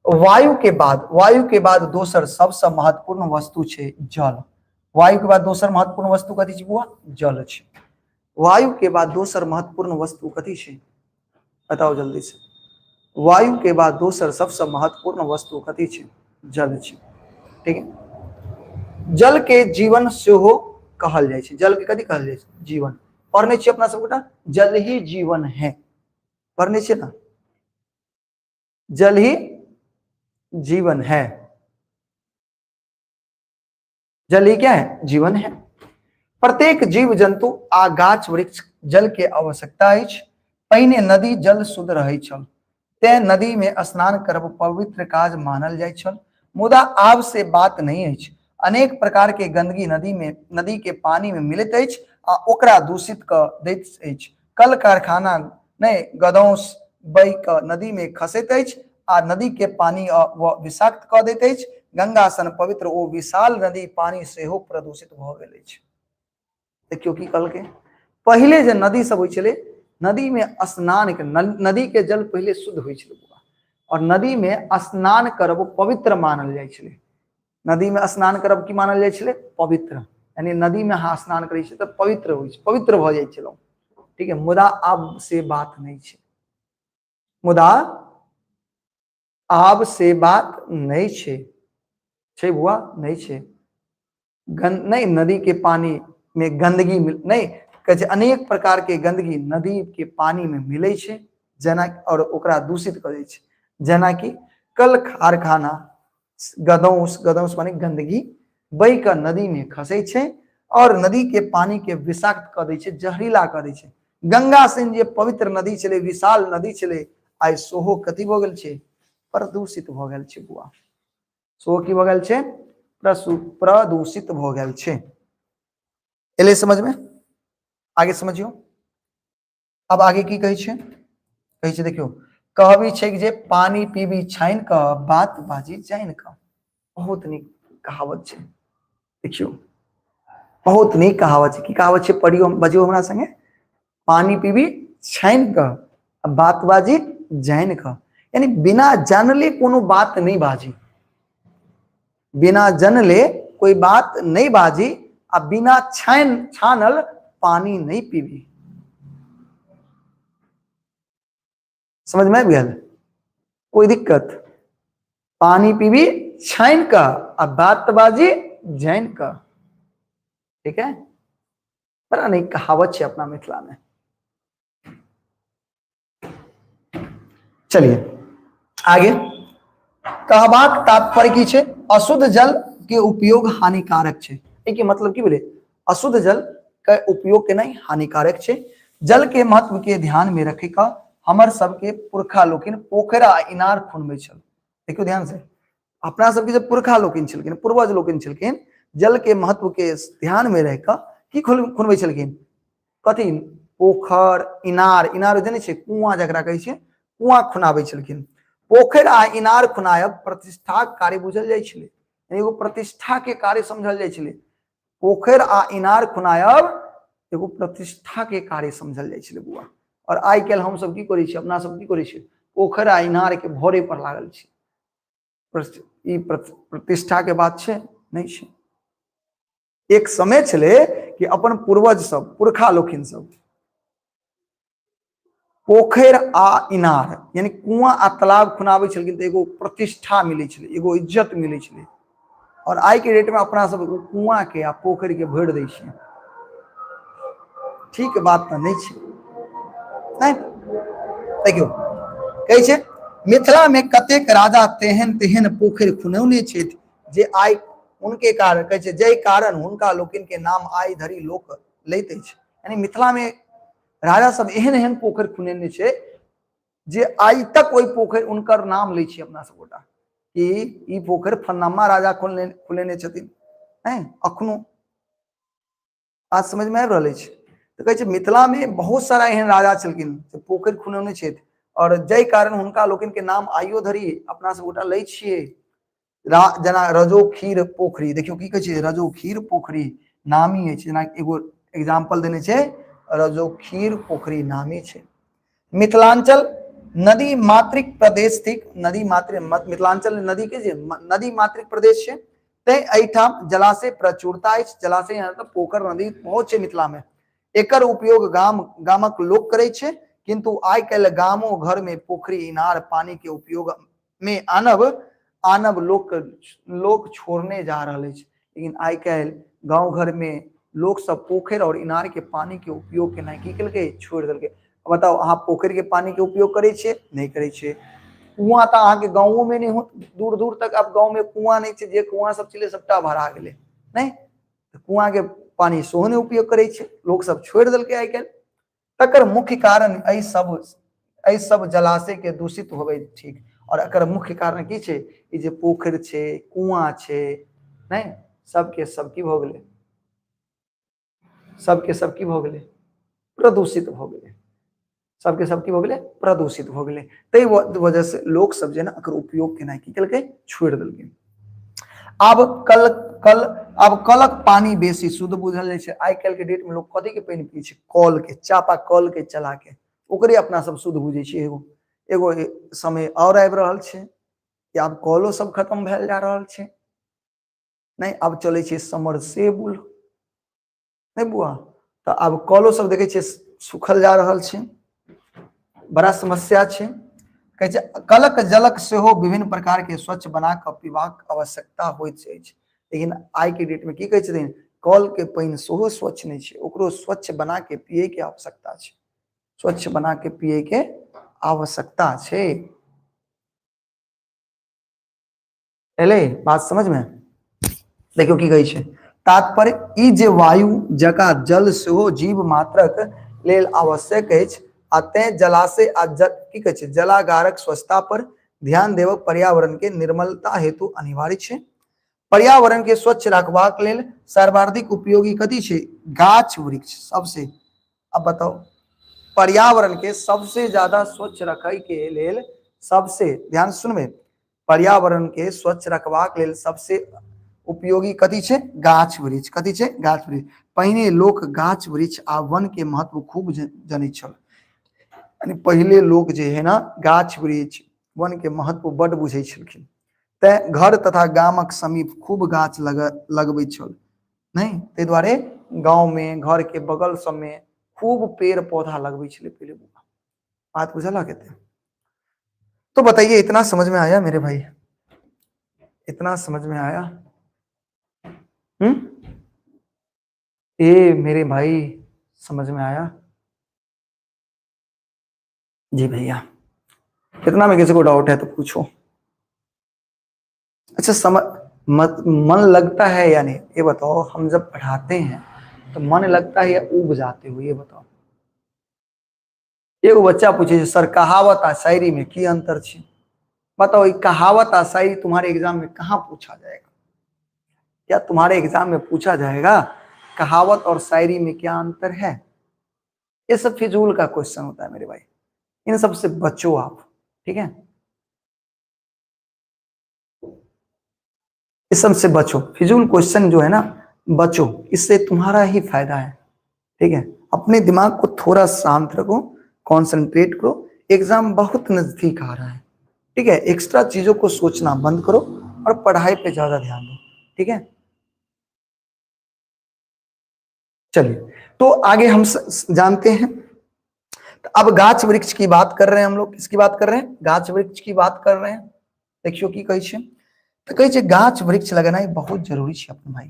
[SPEAKER 1] वायु के बाद, वायु के बाद दोसर सबसे महत्वपूर्ण वस्तु छै जल। वायु के बाद दोसर महत्वपूर्ण वस्तु कथी छै बुआ? जल छै। वायु के बाद दोसर महत्वपूर्ण वस्तु कथी छै बताओ जल्दी से। वायु के बाद दोसर सबसे महत्वपूर्ण वस्तु कथी छै? जल छै। ठीक है, जल के जीवन सेहो कहल जाइ छै। जल के कथी कहल जाइ छै? जीवन। पढ़ने छियै अपना सब गोटा, जल ही जीवन है, पढ़ने छियै ना? जल ही जीवन है। जल ही क्या है? जीवन है। प्रत्येक जीव जंतु आ गाछ वृक्ष जल के आवश्यकता अछि। पहिने नदी जल शुद्ध रहै छल, तें नदी में स्नान करब पवित्र काज मानल जाइत छल, मुदा आब से बात नहीं अछि। अनेक प्रकार के गंदगी नदी में, नदी के पानी में मिलैत अछि आ ओकरा दूषित क दैत अछि। कल कारखाना नहि गदौस बहि क नदी में खसैत अछि आ नदी के पानी विषाक्त क दैत अछि। गंगा सन पवित्र ओ विशाल नदी पानी सेहो प्रदूषित भ गेल अछि। देखियौ की कहलकै। पहिले जे नदी सब होइ छलै, नदी में स्नान के, नदी के जल पहिले शुद्ध होइ छलै बौआ, और नदी में स्नान करब पवित्र मानल जाइ छलै। नदी में स्नान करब की मानल जाइ छलै? पवित्र। यानी नदी में अहाँ स्नान करै छियै तऽ पवित्र होइ छै, पवित्र भऽ जाइ छलहुँ, ठीक है। मुदा आब से बात नहि छै, मुदा आब से बात नहि छै, छै बुआ नहि छै। नहीं नदी के पानी में गंदगी मिल नहीं कहै छै, अनेक प्रकार के गंदगी नदी के पानी में मिलै छै, जेना और ओकरा दूषित करै छै, जेनाकि कल कारखाना गदौस, गदौस माने गंदगी बहि कऽ नदी में खसै छै और नदी के पानी के विषाक्त कऽ दै छै, जहरीला कऽ दै छै। गंगा सन जे पवित्र नदी छलै, विशाल नदी छलै, आइ सेहो कथी भऽ गेल छै? प्रदूषित भऽ गेल छै बुआ। सेहो की भऽ गेल छै? प्रदूषित भऽ गेल छै। एलै समझ में? आगे समझियौ। अब आगे की कहै छै? कहै छै देखियौ, कहबी छै जे पानी पीबी छानि कऽ, बात बाजी जानि कऽ। बहुत नीक कहावत छै, देखियौ बहुत नीक कहावत छै। की कहावत छै? पढ़ियौ, बजियौ हमरा संगे। पानी पीबी छानि कऽ, बात बाजी जानि कऽ। यानी बिना जानले कोनो बात नहीं बाजी, बिना जानले कोई बात नहीं बाजी, आ बिना छानल पानी नहीं पीबी। समझ में आबि गेल? कोई दिक्कत? पानी पीबी छानि कऽ आ बात बाजी जानि कऽ, ठीक है। बड़ा नीक कहावत छै अपना मिथिला में। चलिए आगे। कहबाक तात्पर्य की छै? अशुद्ध जल के उपयोग हानिकारक छै। एहि मतलब की भेलै? अशुद्ध जल के उपयोग केनाइ हानिकारक छै। जल के महत्व के ध्यान में रखी कऽ हमर सबके पुरखा लोकिन पोखरि आ इनार खुनबै छल। देखियौ ध्यान से, अपना सबके जे पुरखा लोकिन छलखिन, पूर्वज लोकिन छलखिन, जल के महत्व के ध्यान में रहि कऽ की खुनबै छलखिन? कथी? पोखर, इनार। इनार जानै छियै? कुआं जकरा कहै छियै, कुआं खुनाबै छलखिन। पोखरि आ इनार खुनायब प्रतिष्ठाक कार्य बुझल जाइ छलै, एगो प्रतिष्ठा के कार्य समझल जाइ छलै। पोखरि आ इनार खुनायब एगो प्रतिष्ठा के कार्य समझल जाइ छलै बुआ। और आइ काल्हि हमसब की करै छी? अपना सब की करै छी? पोखरि आ इनार के भरे पर लागल छी। ई प्रतिष्ठा के बात छै? नहि छै। एक समय छलै कि अपन पूर्वज सब, पुरखा लोकिन सब पोखरि आ इनार यानी कुआं आ तालाब खुनाबै छलखिन तऽ एगो प्रतिष्ठा मिलै छलै, एगो इज्जत मिलै छलै। और आइ के डेट में अपना सब कुआं के आ पोखरि के भरि दै छियै। ठीक बात तऽ नहि छै, नहि? देखियौ कहै छै, मिथिला में कतेक राजा तेहन तेहन पोखरि खुनौने छथि जे आइ उनके कारण कहै छै, जाहि कारण हुनका लोकनि के नाम आइ धरि लोक लैत अछि। यानी मिथिला में राजा सब एहन एहन पोखरि खुनेने छै जे आइ तक ओहि पोखरि उनकर नाम लै छै अपना सब गोटा कि ई पोखरि फलनामा राजा खुलेने छथिन। हैं अखनो आज समझ में आबि रहल अछि? तऽ कहै छै मिथिला में बहुत सारा एहन राजा छलखिन जे पोखरि खुनौने छथि और जाहि कारण हुनका लोकनि के नाम आइयो धरि अपना सब गोटा लै छियै। जेना रजो खीर पोखरी, देखियौ की कहै छै, रजो खीर पोखरी नामी अछि। जेना एगो एग्जाम्पल देने छै, रजो खीर पोखरी नामी छै। मिथिलांचल नदी मातृक प्रदेश थिक। नदी मातृ, मिथिलांचल नदी के जे नदी मातृक प्रदेश छै, तैं एहिठाम जलाशय प्रचुरता अछि। जलाशय मतलब पोखर नदी बहुत छै मिथिला में। एकर उपयोग गामक लोक करै छै, किंतु आइ काल्हि गामो घर में पोखरि इनार पानी के उपयोग में आनब लोक छोड़ने जा रहल अछि। लेकिन आइ काल्हि गाँव घर में लोक सब पोखरि और इनार के पानी के उपयोग केनाइ की केलकै? छोड़ि देलकै। बताउ अहाँ पोखरि के पानी के उपयोग करै छियै? नहि करै छियै। कुआं तऽ अहाँके गाँवो में नहीं हो, दूर दूर तक आब गाँव में कुआं नहीं छै, जे कुआं सब छलै सबटा भरा गेलै। नहीं तऽ कुआं के पानी सेहो नहि उपयोग करै छै, लोक सब छोड़ि देलकै आइ काल्हि। तकर मुख्य कारण एहि सब जलाशय के दूषित होबै ठीक, और एकर मुख्य कारण की छै, ई जे पोखरि छै, कुआं छै, नहीं सबके सब की भऽ गेलै, सबके सब की भऽ गेलै, प्रदूषित भऽ गेलै, सबके सब की भऽ गेलै, प्रदूषित भऽ गेलै। ताहि वजह से लोक सब जे ने एकर उपयोग केनाइ की केलकै, छोड़ि देलकै। आब कल कल आब कलक पानी बेसी शुद्ध बुझल जाइ छै। आइ काल्हि के डेट में लोग कथी के पानि पी छै, कल के, चापा कल के चला के, ओकरे अपना सब शुद्ध बुझै छियै। एगो एगो समय और आबि रहल छै कि आब कलो सब खत्म भेल जा रहल छै। नहीं आब चलै छै समरसेबुल, नहीं बुआ, तऽ आब कलो सब देखै छियै सुखल जा रहल छै, बड़ा समस्या छै। कहै छै कलक जलक सेहो विभिन्न प्रकार के स्वच्छ बना कऽ पीबाक आवश्यकता होइत अछि। लेकिन आइ के डेट में की कहै छथिन, कल के पानि सेहो स्वच्छ नहि छै, ओकरो स्वच्छ बना के पिए के आवश्यकता छै, स्वच्छ बना के पिए के आवश्यकता छै। एलै बात समझ में? देखियौ की कहै छै, तात्पर्य ई जे वायु जकाँ जल सेहो जीव मात्रक लेल आवश्यक अछि आ तें जलाशय आ की कहै छै जलागारक स्वच्छता पर ध्यान देबक पर्यावरण के निर्मलता हेतु अनिवार्य छै। पर्यावरण के स्वच्छ रखबाक लेल सर्वाधिक उपयोगी कथी छै, गाछ वृक्ष सबसे। अब बताओ, पर्यावरण के सबसे ज्यादा स्वच्छ रखै के लेल सबसे, ध्यान सुनबै, पर्यावरण के स्वच्छ रखबाक लेल सबसे उपयोगी कथी छै, गाछ वृक्ष। कथी छै, गाछ वृक्ष। पहिने लोक गाछ वृक्ष आ वन के महत्व खूब जनै छल। यानी पहिले लोक जे है ना गाछ वृक्ष वन के महत्व बड बुझै छलखिन, तैं घर तथा गामक समीप खूब गाछ लगबै छल। नहीं ताहि दुआरे गाँव में घर के बगल सब में खूब पेड़ पौधा लगबै छलै पहिले। बात बुझल कहते तो बताइए, इतना समझ में आया मेरे भाई, इतना समझ में आया? ए मेरे भाई समझ में आया जी भैया? इतना में किसी को डाउट है तो पूछो। अच्छा, मन लगता है या नहीं ये बताओ। हम जब पढ़ाते हैं तो मन लगता है या ऊब जाते हो ये बताओ। एगो बच्चा पूछे सर कहावत आ शायरी में की अंतर छे? बताओ, ये कहावत आ शायरी तुम्हारे एग्जाम में कहाँ पूछा जाएगा? क्या तुम्हारे एग्जाम में पूछा जाएगा कहावत और शायरी में क्या अंतर है? ये सब फिजूल का क्वेश्चन होता है मेरे भाई, इन सब से बचो आप, ठीक है? इस सब से बचो, फिजूल क्वेश्चन जो है ना बचो, इससे तुम्हारा ही फायदा है, ठीक है? अपने दिमाग को थोड़ा शांत रखो, कॉन्सेंट्रेट करो, एग्जाम बहुत नजदीक आ रहा है, ठीक है? एक्स्ट्रा चीजों को सोचना बंद करो और पढ़ाई पे ज्यादा ध्यान दो, ठीक है? चलिए तो आगे हम जानते हैं। तो अब गाछ वृक्ष की बात कर रहे हैं हम लोग, किसकी बात कर रहे हैं? गाछ वृक्ष की बात कर रहे हैं। देखियो की कहै छै, तो कहै छै गाछ वृक्ष लगेनाइ बहुत जरूरी छै अपने भाई।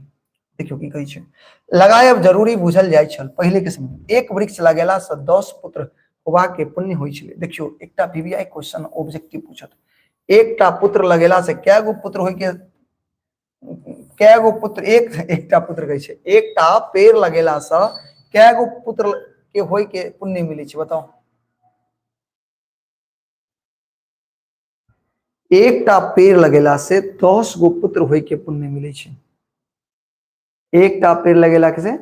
[SPEAKER 1] देखियो की कहै छै, लगायब जरूरी बुझल जाइ छल पहिले के समय में। एक वृक्ष लगेला से 10 पुत्र होबा के पुण्य होइ छलै। देखियो एकटा वीवीआई क्वेश्चन ऑब्जेक्टिव पूछत, एकटा पुत्र लगेला से कै गो पुत्र होय के, कै गो पुत्र, एक एकटा पुत्र कहै छै, एकटा पेड़ लगेला से कै गो पुत्र के होय के पुण्य मिलै छै बताओ। एकटा पेड़ लगेला से 10 गो पुत्र होय के पुण्य मिलै छै। एकटा पेड़ लगेला से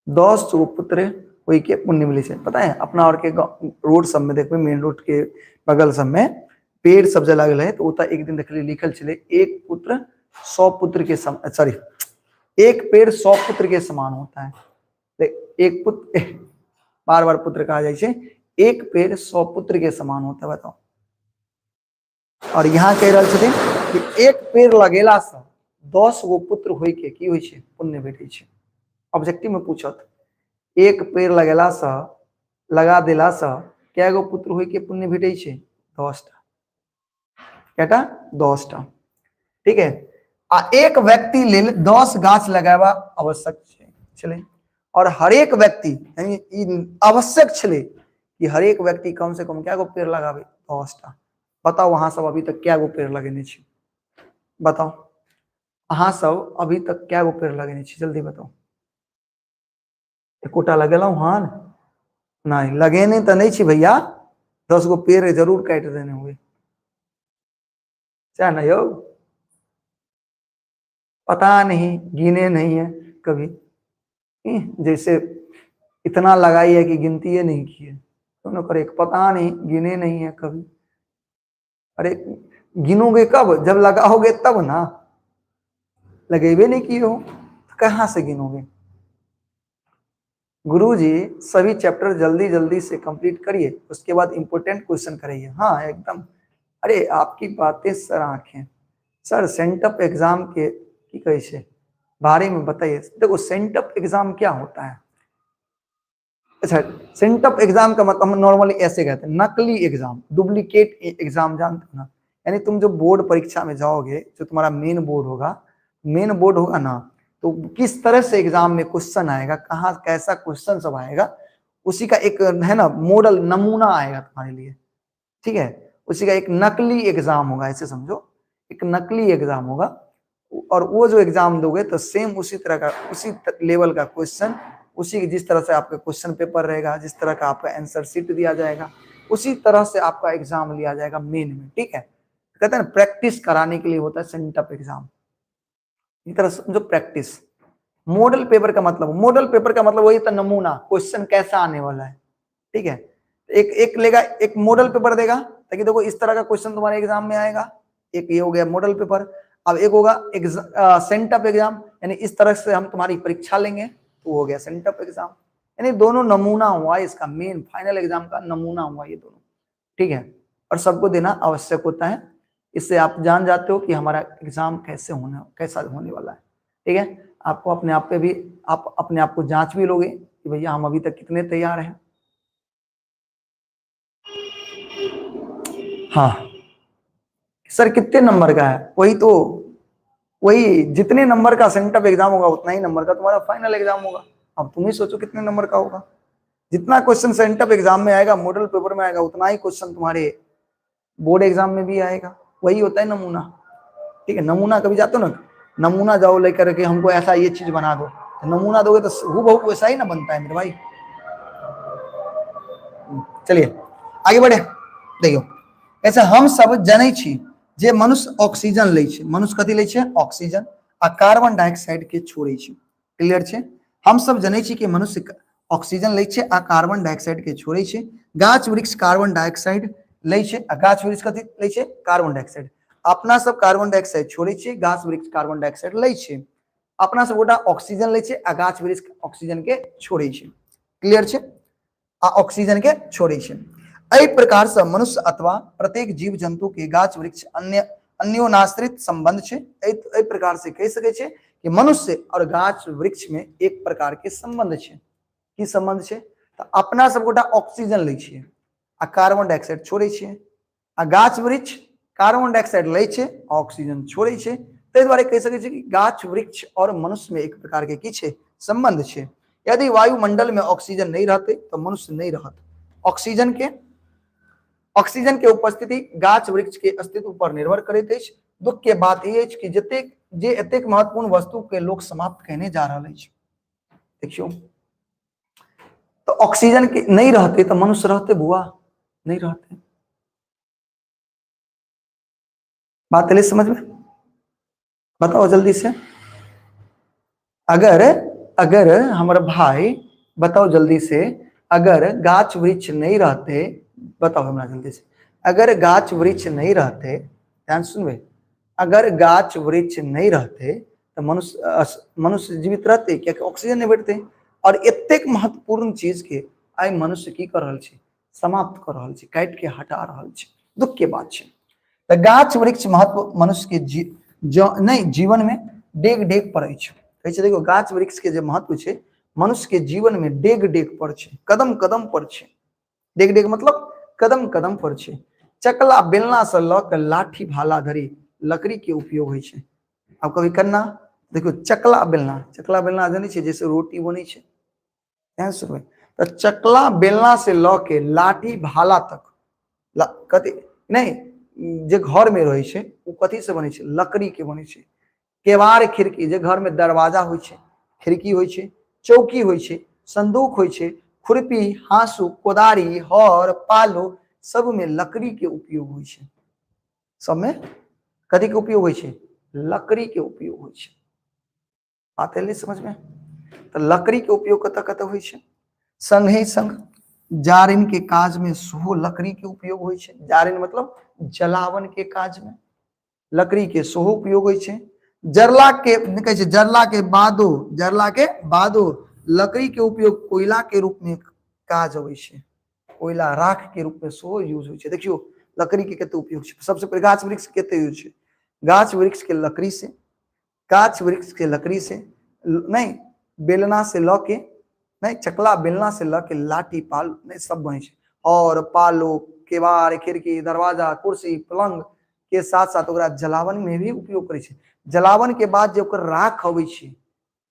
[SPEAKER 1] 10 गो पुत्र होय के पुण्य मिलै छै। पता है अपना और के रोड सब में देखबै, मेन रोड के बगल सब में पेड़ सब जे लागल है, तो ओतऽ एक दिन देखलियै लिखल छलै एक पुत्र 100 पुत्र के सम, सॉरी एक पेड़ 100 पुत्र के समान होता है। एक पुत्र बार बार पुत्र कहा जाइ छै, एक पेड़ 100 पुत्र के समान होता है बताओ। और यहाँ कह रहल छथिन कि एक पेड़ लगेला से 10 गो पुत्र होय के की होइ छै, पुण्य भेटै छै। ऑब्जेक्टिव में पूछत एक पेड़ लगेला से, लगा देला से कै गो पुत्र होय के पुण्य भेटै छै, 10टा। केटा? 10टा, ठीक है। आ एक व्यक्ति लेल 10 गाछ लगाबा आवश्यक छलै, और हरेक व्यक्ति यानी ई आवश्यक छलै कि हरेक व्यक्ति कम से कम कै गो पेड़ लगाबे, 10टा। बताउ अहाँ सब अभी तक कै गो पेड़ लगेने छी? बताउ अहाँ सब अभी तक कै गो पेड़ लगेने छी? जल्दी बताउ। एकोटा लगेलहुँ हन? नहीं, लगेने तऽ नहीं छी भैया, 10 गो पेड़ जरूर काटि देने हुए सएह ने यौ। पता नहीं, गिने नहीं है कभी, जैसे इतना लगाई है कि गिनती ही नहीं की है। दोनों करे पता नहीं, गिने नहीं है कभी। अरे गिनोगे कब? जब लगाओगे तब ना, लगेबे नहीं किए हो तो कहाँ से गिनोगे? गुरुजी सभी चैप्टर जल्दी जल्दी से कंप्लीट करिए, उसके बाद इंपॉर्टेंट क्वेश्चन करिए। हाँ एकदम। अरे आपकी बातें सर आंखें। सर सेंटअप एग्जाम के की कहै छै बारे में बताइए। देखो सेंटअप एग्जाम क्या होता है? अच्छा सेंटअप एग्जाम का मतलब हम नॉर्मली ऐसे कहते हैं, नकली एग्जाम, डुप्लीकेट एग्जाम, जानते हो ना? यानी तुम जो बोर्ड परीक्षा में जाओगे, जो तुम्हारा मेन बोर्ड होगा, मेन बोर्ड होगा ना, तो किस तरह से एग्जाम में क्वेश्चन आएगा, कहाँ कैसा क्वेश्चन सब आएगा, उसी का एक है ना मॉडल, नमूना आएगा तुम्हारे लिए, ठीक है? उसी का एक नकली एग्जाम होगा, ऐसे समझो, एक नकली एग्जाम होगा। और वो जो एग्जाम दोगे तो सेम उसी तरह का, उसी लेवल का क्वेश्चन, उसी जिस तरह से आपका क्वेश्चन पेपर रहेगा, जिस तरह का आपका आंसर शीट दिया जाएगा, उसी तरह से आपका एग्जाम लिया जाएगा मेन में, ठीक है? कहते हैं ना प्रैक्टिस कराने के लिए होता है सेंटअप एग्जाम। इस तरह समझो प्रैक्टिस। मॉडल पेपर का मतलब, मॉडल पेपर का मतलब वही था नमूना, क्वेश्चन कैसा आने वाला है, ठीक है? एक एक लेगा, एक मॉडल पेपर देगा ताकि देखो इस तरह का क्वेश्चन तुम्हारे एग्जाम में आएगा। एक ये हो गया मॉडल पेपर। अब एक होगा सेंटअप एग्जाम, यानी इस तरह से हम तुम्हारी परीक्षा लेंगे, तो हो गया सेंटअप एग्जाम। यानी दोनों नमूना हुआ इसका, मेन फाइनल एग्जाम का नमूना हुआ ये दोनों, ठीक है? और सबको देना आवश्यक होता है, इससे आप जान जाते हो कि हमारा एग्जाम कैसे होना, कैसा होने वाला है, ठीक है? आपको अपने आप पे भी, आप अपने आप को जांच भी लोगे कि भैया हम अभी तक कितने तैयार हैं। हाँ सर कितने नंबर का है? वही तो, वही जितने नंबर का सेंटअप एग्जाम होगा उतना ही नंबर का तुम्हारा फाइनल एग्जाम होगा। अब तुम ही सोचो कितने नंबर का होगा। जितना क्वेश्चन सेंटअप एग्जाम में आएगा, मॉडल पेपर में आएगा, उतना ही क्वेश्चन तुम्हारे बोर्ड एग्जाम में भी आएगा। वही होता है नमूना, ठीक है? नमूना कभी जाते हो ना, नमूना जाओ लेकर के हमको ऐसा ये चीज बना दो, तो नमूना दोगे तो हूबहू वैसा ही ना बनता है मेरे भाई। चलिए आगे बढ़े। देखियो ऐसे हम सब जनै छी जे मनुष्य ऑक्सीजन लै छै, मनुष्य कथी लै छै? ऑक्सीजन आ कार्बन डाइऑक्साइड के छोड़ै छै। क्लियर छै? हम सब जनै छी कि मनुष्य ऑक्सीजन लै छै आ कार्बन डाइऑक्साइड के छोड़ै छै। गाछ वृक्ष कार्बन डाइऑक्साइड लै छै आ गाछ वृक्ष कथी लै छै? Carbon dioxide. अपना सब कार्बन डाइऑक्साइड छोड़ै छै, गाछ वृक्ष कार्बन डाइऑक्साइड लै छै। अपना सब गोटा ऑक्सीजन लै छै आ गाछ वृक्ष ऑक्सीजन के छोड़ै छै। क्लियर छै? आ ऑक्सीजन के छोड़ै छै। एहि प्रकार से मनुष्य अथवा प्रत्येक जीव जंतु के गाछ वृक्ष अन्य अन्योनाश्रित संबंध छै। एहि प्रकार से कहि सकै छै कि मनुष्य और गाछ वृक्ष में एक प्रकार के संबंध छै। की संबंध छै? तो अपना सब गोटा ऑक्सीजन लै छियै आ कार्बन डाइऑक्साइड छोड़ै छियै, आ गाछ वृक्ष कार्बन डाइऑक्साइड लै छै, ऑक्सीजन छोड़ै छै। ताहि दुआरे कहि सकै छियै कि गाछ वृक्ष और मनुष्य में एक प्रकार के की छै? संबंध छै। यदि वायुमंडल में ऑक्सीजन नहीं रहते तो मनुष्य नहीं रहत। ऑक्सीजन के उपस्थिति गाछ वृक्ष के अस्तित्व पर निर्भर करैत अछि। दुख के बात ई अछि कि जतेक जे एतेक महत्वपूर्ण वस्तु के लोक समाप्त कहने जा रहल अछि। देखियो तो ऑक्सीजन के नहीं रहते तो मनुष्य रहते बुआ? नहीं रहते। बात चलिए समझ में? बताओ जल्दी से। अगर अगर हमारा भाई बताओ जल्दी से, अगर गाछ वृक्ष नहीं रहते, बताओ हमरा जल्दी से, अगर गाछ वृक्ष नहीं रहते, ध्यान सुनबे, अगर गाछ वृक्ष नहीं रहते तो मनुष्य मनुष्य जीवित रहते? कियाकि ऑक्सीजन नहीं भेटते। और एतेक महत्वपूर्ण चीज के आइ मनुष्य की कर रहल छै? समाप्त कर रहल छै, काटि के हटा रहल छै। दुख के बात छै। तऽ गाछ वृक्ष महत्व मनुष्य के नहीं जीवन में डेग डेग पर अछि। कहै छै देखियौ गाछ वृक्ष के जे महत्व छै मनुष्य के जीवन में डेग डेग पर छै, कदम कदम पर छै। डेग डेग मतलब कदम कदम पर छै। चकला बेलना से लऽ के लाठी भाला धरि लकड़ी के उपयोग होइ छै। आब कभी कन्ना देखियौ चकला बेलना, चकला बेलना जनै छियै जैसे रोटी बनै छै, ध्यान सुनबै तऽ चकला बेलना से लऽ के लाठी भाला तक कथी नहीं जे घर में रहै छै ओ कथी से बनै छै? लकड़ी के बनै छै। केवाड़ खिड़की, जे घर में दरवाजा होइ छै, खिड़की होइ छै, चौकी होइ छै, संदूक होइ छै, खुरपी, हाँसू, कोदारी, हर, पालो, सब में लकड़ी के उपयोग होइ छै। सब में कथी के उपयोग होइ छै? लकड़ी के उपयोग होइ छै। बात एलै समझ में? तऽ लकड़ी के उपयोग कतऽ कतऽ होइ छै? संगहि संग जारनि के काज में सेहो लकड़ी के उपयोग होइ छै। जारनि मतलब जलावन के काज में लकड़ी के सेहो उपयोग होइ छै। जरला के कहै छै, जरला के बादो, जरला के बादो लकड़ी के उपयोग कोयला के रूप में काज अबै छै। कोयला राख के रूप में सेहो यूज होइ छै। देखियौ लकड़ी के कते उपयोग छै। सबसे पहिले गाछ वृक्ष के कते यूज छै? गाछ वृक्ष के लकड़ी से, गाछ वृक्ष के लकड़ी से नहीं, बेलना से ल के नहीं, चकला बेलना से ल के लाठी पाल नहीं सब बनै छै। और पालो, केवाड़, खिड़की, दरवाजा, कुर्सी, पलंग के साथ साथ ओकरा जलावन में भी उपयोग करै छै। जलावन के बाद जे ओकर राख अबै छै,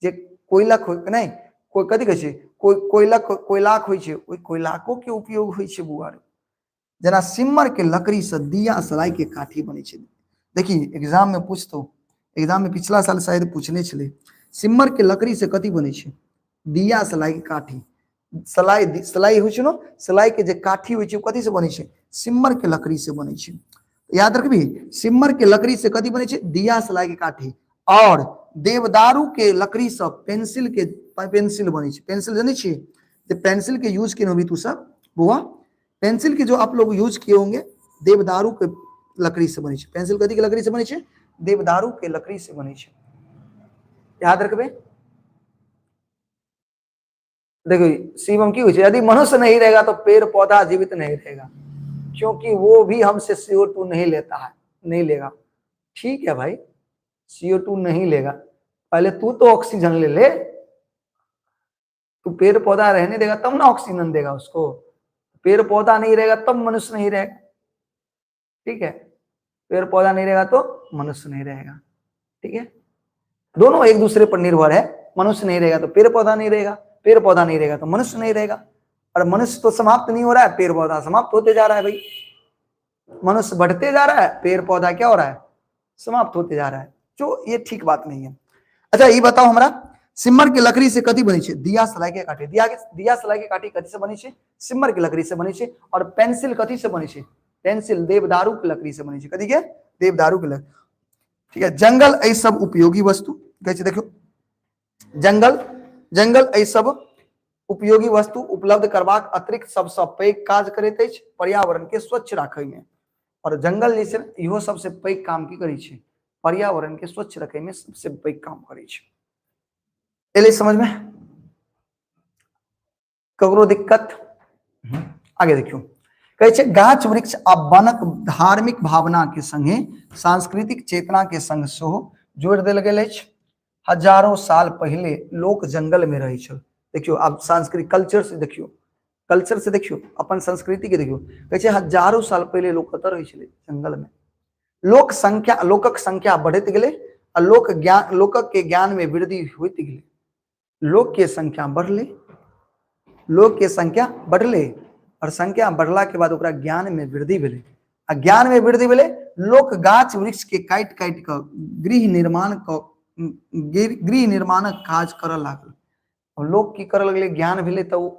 [SPEAKER 1] जे कोयलक होइ नहीं, कोई कथी कहै छै, कोई कोयलक, कोयलाक होइ छै, ओहि कोयलाको के उपयोग होइ छै बुआ रे। जेना सिम्मर के लकड़ी से दिया सलाई के काठी बनै छै। देखी एग्जाम में पूछतो, एग्जाम में पिछला साल शायद पूछने छलै, सिम्मर के लकड़ी से कथी बनै छै? दिया सलाई के काठी। सलाई, सलाई होइ छै ने, सलाई के जे काठी होइ छै ओ कथी से बनै छै? सिम्मर के लकड़ी से बनै छै। याद रखबी, सिम्मर के लकड़ी से कथी बनै छै? दिया सलाई के काठी। और देवदारू के लकड़ी से पेंसिल के पेंसिल बनै छै। पेंसिल जनै छियै? जे पेंसिल के यूज केने होबी तू सब बौआ, पेंसिल के जो आप लोग यूज किए होंगे, देवदारू के लकड़ी से बनै छै। पेंसिल कथी के लकड़ी से बनै छै? देवदारू के लकड़ी से बनै छै। याद रखबे। देखो शिवम की होइ छै, यदि मनुष्य नहीं रहेगा तो पेड़ पौधा जीवित नहीं रहेगा, क्योंकि वो भी हमसे CO2 नहीं लेता है, नहीं लेगा। ठीक है भाई, CO2 नहीं लेगा, पहले तू तो ऑक्सीजन ले ले, तू पेड़ पौधा रहने देगा तब ना ऑक्सीजन देगा उसको। पेड़ पौधा नहीं रहेगा तब मनुष्य नहीं रहेगा। ठीक है, पेड़ पौधा नहीं रहेगा तो मनुष्य नहीं रहेगा। ठीक है, दोनों एक दूसरे पर निर्भर है। मनुष्य नहीं रहेगा तो पेड़ पौधा नहीं रहेगा, पेड़ पौधा नहीं रहेगा तो मनुष्य नहीं रहेगा। और मनुष्य तो समाप्त नहीं हो रहा है, पेड़ पौधा समाप्त होते जा रहा है भाई। मनुष्य बढ़ते जा रहा है, पेड़ पौधा क्या हो रहा है? समाप्त होते जा रहा है। जो ये ठीक बात नहीं है। अच्छा ये बताओ हमरा, सिम्मर के लकड़ी से कथी बनै छै? दिया सलाई के काठी। दिया के, दिया सलाई के काठी कथी से बनै छै? सिम्मर के लकड़ी से बनै छै। और पेंसिल कथी से बनै छै? पेंसिल देवदारू के लकड़ी से बनै छै। कथी के? देवदारू के लकड़ी। ठीक है, जंगल एहि सब उपयोगी वस्तु कहै छै। देखियौ जंगल, जंगल एहि सब उपयोगी वस्तु उपलब्ध करबाक अतिरिक्त सबसँ पैघ काज करैत अछि पर्यावरण के स्वच्छ राखै में। और जंगल जे छै इहो सबसे पैघ काम की करै छै? पर्यावरण के स्वच्छ रखे में सबसे पैघ काम करै छै। एलै समझ में? ककरो दिक्कत? आगे देखियौ, कहै छै गाछ वृक्ष आ वनक धार्मिक भावना के संगे सांस्कृतिक चेतना के संग सेहो जोड़ि देल गेल अछि। हजारों साल पहिले लोक जंगल में रहै छल। देखियौ आब सांस्कृतिक कल्चर से देखियौ, कल्चर से देखियौ, अपन संस्कृति के देखियौ। कहै छै हजारों साल पहिले लोक कतऽ रहै छलै? जंगल में। लोक संख्या, लोकक संख्या बढ़ैत गेलै आ लोक ज्ञान, लोकक के ज्ञान में वृद्धि होइत गेलै। लोक के संख्या बढ़लै, लोक के संख्या बढ़लै और संख्या बढ़ला के बाद ओकरा ज्ञान में वृद्धि भेलै आ ज्ञान में वृद्धि भेलै। लोक गाछ वृक्ष के काटि काटि कऽ गृह निर्माण कऽ गृह निर्माणक काज करऽ लागल। लोक की करऽ लगलै? ज्ञान भेलै तऽ ओ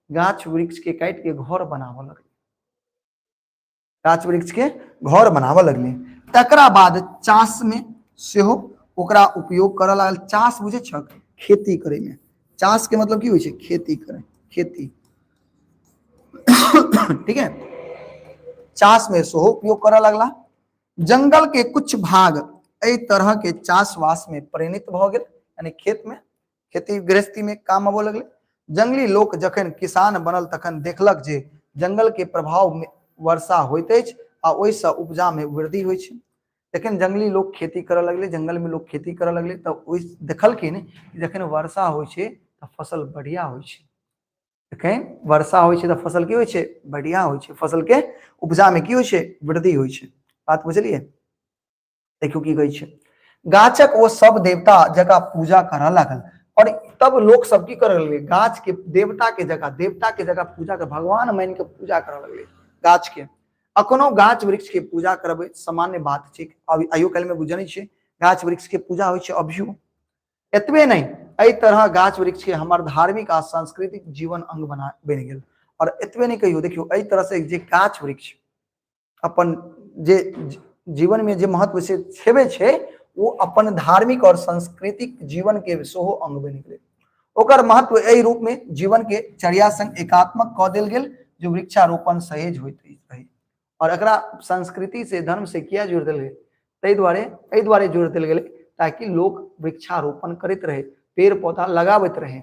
[SPEAKER 1] गाछ वृक्ष के काटि के घर बनाबऽ लगलै, गाछ वृक्ष के घर बनाबऽ लगलै। तकरा बाद चास में सेहो ओकरा उपयोग करऽ लागल। चास बुझै छक? खेती करे में। चास के मतलब की होइ छै? खेती करे, खेती। ठीक है, चास में सेहो उपयोग करऽ लगला। जंगल के कुछ भाग एहि तरह के चास वास में परिणत भऽ गेल, यानी खेत में, खेती गृहस्थी में काम आबऽ लगलै। जंगली लोक जखन किसान बनल तखन देखलक जे जंगल के प्रभाव में वर्षा होइत अछि आ ओहिसँ उपजा में वृद्धि होइ छै। जखन जंगली लोक खेती करऽ लगलै, जंगल में लोक खेती करऽ लगलै तऽ ओहि देखलखिन जखन वर्षा होइ छै तऽ फसल बढ़िया होइ छै। जखन वर्षा होइ छै तऽ फसल की होइ छै? बढ़िया होइ छै। फसल के उपजा में की होइ छै? वृद्धि होइ छै। बात बुझलियै? देखियौ की कहै छै, गाछक ओ सब देवता जकाँ पूजा करऽ लागल। और तब लोक सब की करऽ लगलै? गाछ के देवता के जगह, देवता के जगह पूजा कर, भगवान मान के पूजा करऽ लगलै गाछ के। अखनो गाछ वृक्ष के पूजा करबै सामान्य बात छै। आइयो काल्हि में बुझै छियै गाछ वृक्ष के पूजा होइ छै अभियो। एतबे नहि, एहि तरह गाछ वृक्ष के हमर धार्मिक आ सांस्कृतिक जीवन अंग बनि गेल। और एतबे नहि कहियो, देखियो एहि तरह से जे गाछ वृक्ष अपन जे जीवन में जे महत्व से छेबे छै, वो अपन धार्मिक और सांस्कृतिक जीवन के सेहो अंग बनि गेलै। ओकर महत्व एहि रूप में जीवन के चर्या संग एकात्मक कऽ देल गेल जो वृक्षारोपण सहेज होइत रहे। और एकरा संस्कृति से धर्म से किया जोड़ देल गेल, ताहि दुआरे एहि दुआरे जोड़ देल गेलै ताकि लोक वृक्षारोपण करैत रहे, पेड़ पौधा लगाबैत रहे।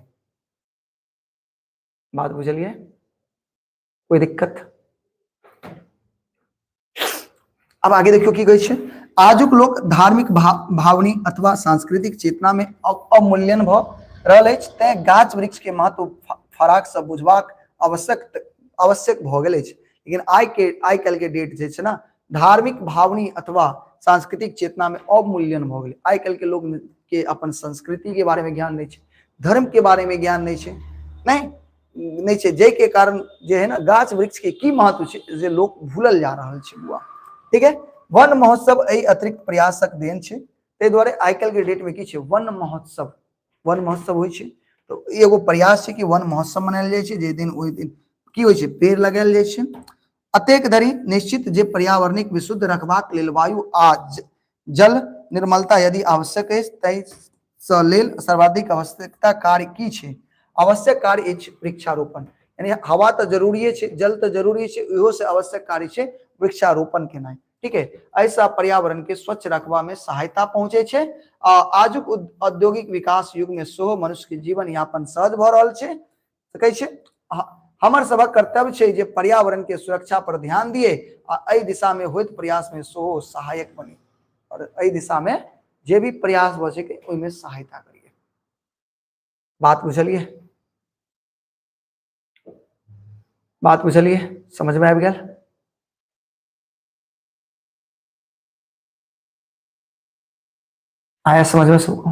[SPEAKER 1] बात बुझलिए? कोई दिक्कत? अब आगे देखियो की कहै छै। आजुक लोक धार्मिक भावनी अथवा सांस्कृतिक चेतना में अवमूल्यन भ रहल अछि, तें गाछ वृक्ष के महत्व फराक से बुझबाक आवश्यक भ गेल अछि। लेकिन आइ काल्हि के डेट जे छै ना, धार्मिक भावनी अथवा सांस्कृतिक चेतना में अवमूल्यन भ गेलै। आइ काल्हि के लोग के अपन संस्कृति के बारे में ज्ञान नहीं छै, धर्म के बारे में ज्ञान नहीं छै, नहीं नहीं छै, जाहि के कारण जे है ना गाछ वृक्ष के की महत्व छै जे लोग भूलल जा रहल छै बुआ। ठीक है, वन महोत्सव एहि अतिरिक्त प्रयासक देन छै। ताहि दुआरे आइ काल्हि के डेट में की छै, वन महोत्सव, वन महोत्सव होइ छै। तो एगो प्रयास छै कि वन महोत्सव मनायल जाइ छै, जे दिन ओहि दिन की होइ छै, पेड़ लगायल जाइ छै। अतेक धरि निश्चित जे पर्यावरणिक विशुद्ध रखबाक लेल वायु आ जल निर्मलता यदि आवश्यक अछि, ताहि सँ लेल सर्वाधिक आवश्यकता कार्य की छै? आवश्यक कार्य अछि वृक्षारोपण। यानी हवा तऽ जरूरी छै, जल तऽ जरूरी छै, इहो से आवश्यक कार्य छै वृक्षारोपण केनाइ। ठीक है, एहिसँ पर्यावरण के स्वच्छ रखबा में सहायता पहुंचे छै। आ आजुक औद्योगिक विकास युग में सेहो मनुष्य के जीवन यापन सहज भऽ रहल छै। तऽ कहै छै हमर सबक कर्तव्य छै जे पर्यावरण के सुरक्षा पर ध्यान दिए आ एहि दिशा में होइत प्रयास में सेहो सहायक बने, और एहि दिशा में जे भी प्रयास भऽ सके ओहिमे सहायता करिए। बात बुझलिए? बात बुझलिए? समझ में आबि गेल? आया समझ में सबको?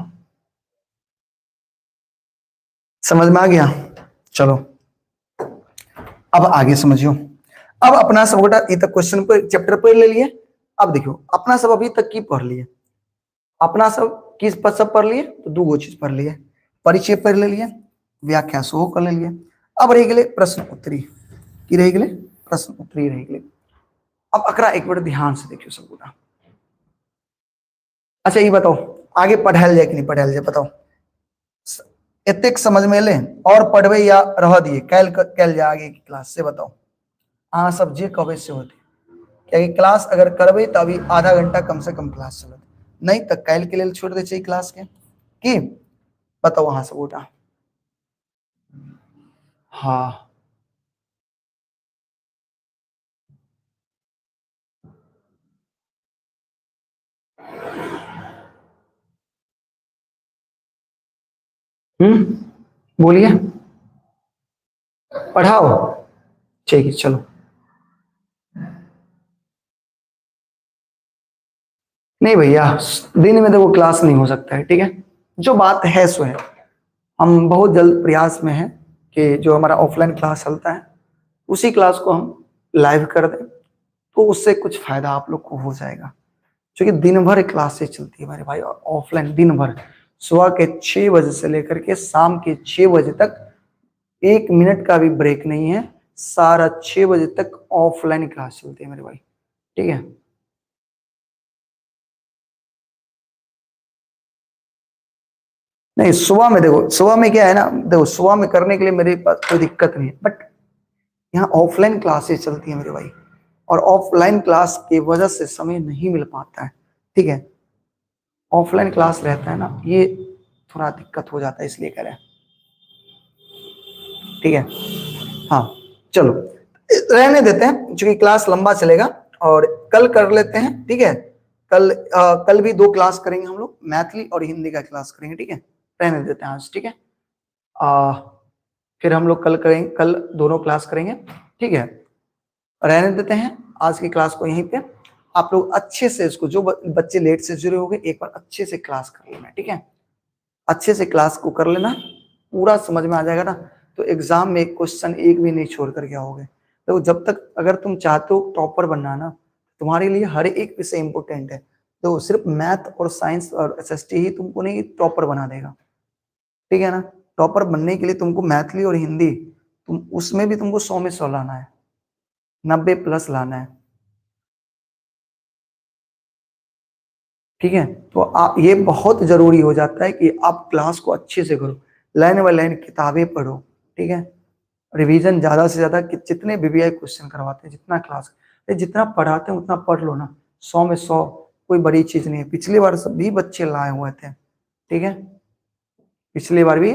[SPEAKER 1] समझ में आ गया? चलो अब आगे समझियो। अब अपना सब गोटा ई तक क्वेश्चन पर चैप्टर पढ़ लेलिए। अब देखियो अपना सब अभी तक की पढ़ लिए, अपना सब की सब पढ़ लिए, तो दू गो चीज पढ़ लिए, परिचय पढ़ लेलिए, व्याख्या सेहो कर लेलिए। अब रह गेलै प्रश्न उत्तरी। की रह गेलै? प्रश्न उत्तरी रह गेलै। अब एकरा एक बेर ध्यान से देखियो सब गोटा। अच्छा ये बताओ आगे पढ़ायल जाए कि नहीं पढ़ायल जाए? बताओ एतेक समझ में एलै और पढ़बे या रह दिए काल्हि काल्हि जाए आगे की क्लास से? बताओ अहाँ सब जे कहबै से होतै, कियाकि क्लास अगर करबै तऽ अभी आधा घंटा कम से कम क्लास चलत, नहीं तऽ काल्हि के लेल छोड़ि दै छै क्लास के। की बताओ अहाँ सब गोटा? हाँ बोलिए, पढ़ाओ। ठीक है चलो। नहीं भैया दिन में देखो क्लास नहीं हो सकता है। ठीक है, जो बात है सो है। हम बहुत जल्द प्रयास में हैं कि जो हमारा ऑफलाइन क्लास चलता है उसी क्लास को हम लाइव कर दें, तो उससे कुछ फायदा आप लोग को हो जाएगा। क्योंकि दिन भर क्लासेस चलती है मेरे भाई ऑफलाइन, दिन भर सुबह के 6 बजे से लेकर के शाम के 6 बजे तक 1 मिनट का भी ब्रेक नहीं है, 6:30 बजे तक ऑफलाइन क्लास चलती है मेरे भाई। ठीक है, नहीं सुबह में देखो, सुबह में क्या है ना, देखो सुबह में करने के लिए मेरे पास कोई दिक्कत नहीं है, बट यहाँ ऑफलाइन क्लासेस चलती है मेरे भाई, और ऑफलाइन क्लास के वजह से समय नहीं मिल पाता है। ठीक है, ऑफलाइन क्लास रहता है ना, ये थोड़ा दिक्कत हो जाता है, इसलिए कह रहे हैं। ठीक है, हाँ चलो रहने देते हैं, क्योंकि क्लास लंबा चलेगा और कल कर लेते हैं। ठीक है, कल भी 2 क्लास करेंगे हम लोग, मैथिली और हिंदी का क्लास करेंगे। ठीक है, रहने देते हैं आज। ठीक है, फिर हम लोग कल करेंगे, कल दोनों क्लास करेंगे। ठीक है, रहने देते हैं आज की क्लास को यहीं पे। आप लोग अच्छे से इसको, जो बच्चे लेट से जुड़े होंगे, एक बार अच्छे से क्लास कर लेना। ठीक है, अच्छे से क्लास को कर लेना, पूरा समझ में आ जाएगा ना, तो एग्जाम में क्वेश्चन एक भी नहीं छोड़ करके आओगे। तो जब तक अगर तुम चाहते हो टॉपर बनना ना, तुम्हारे लिए हर एक विषय इंपॉर्टेंट है। तो सिर्फ मैथ और साइंस और एसएसटी ही तुमको नहीं टॉपर बना देगा, ठीक है ना। टॉपर बनने के लिए तुमको मैथिली और हिंदी, तुम उसमें भी तुमको 100 में 100 लाना है, 90 प्लस लाना है, ठीक है। तो ये बहुत जरूरी हो जाता है कि आप क्लास को अच्छे से करो, लाइन बाय लाइन किताबें पढ़ो, ठीक है। रिवीजन ज्यादा से ज्यादा, कि जितने बीबीआई क्वेश्चन करवाते हैं, जितना क्लास, जितना पढ़ाते हैं उतना पढ़ लो ना। 100 में 100 कोई बड़ी चीज नहीं है। पिछली बार सभी बच्चे लाए हुए थे, ठीक है, पिछली बार भी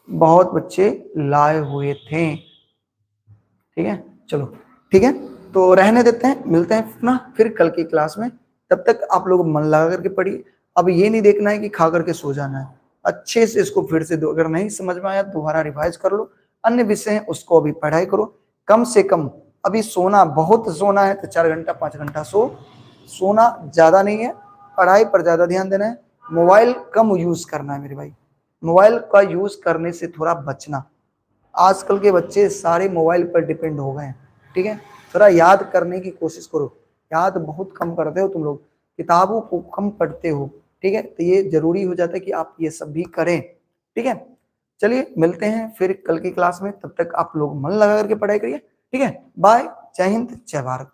[SPEAKER 1] बहुत बच्चे लाए हुए थे, ठीक है। चलो ठीक है, तो रहने देते हैं, मिलते हैं अपना फिर कल की क्लास में। तब तक आप लोग मन लगा करके पढ़िए। अब ये नहीं देखना है कि खा करके सो जाना है, अच्छे से इसको फिर से दो, अगर नहीं समझ में आया दोबारा रिवाइज कर लो। अन्य विषय हैं उसको अभी पढ़ाई करो। कम से कम अभी सोना, बहुत सोना है तो 4 घंटा 5 घंटा सोना ज्यादा नहीं है, पढ़ाई पर ज्यादा ध्यान देना है। मोबाइल कम यूज करना है मेरे भाई, मोबाइल का यूज करने से थोड़ा बचना। आजकल के बच्चे सारे मोबाइल पर डिपेंड हो गए हैं, ठीक है। थोड़ा याद करने की कोशिश करो, याद बहुत कम करते हो तुम लोग, किताबों को कम पढ़ते हो, ठीक है। तो ये जरूरी हो जाता है कि आप ये सब भी करें, ठीक है। चलिए मिलते हैं फिर कल की क्लास में, तब तक आप लोग मन लगा करके पढ़ाई करिए, ठीक है। बाय, जय हिंद, जय भारत।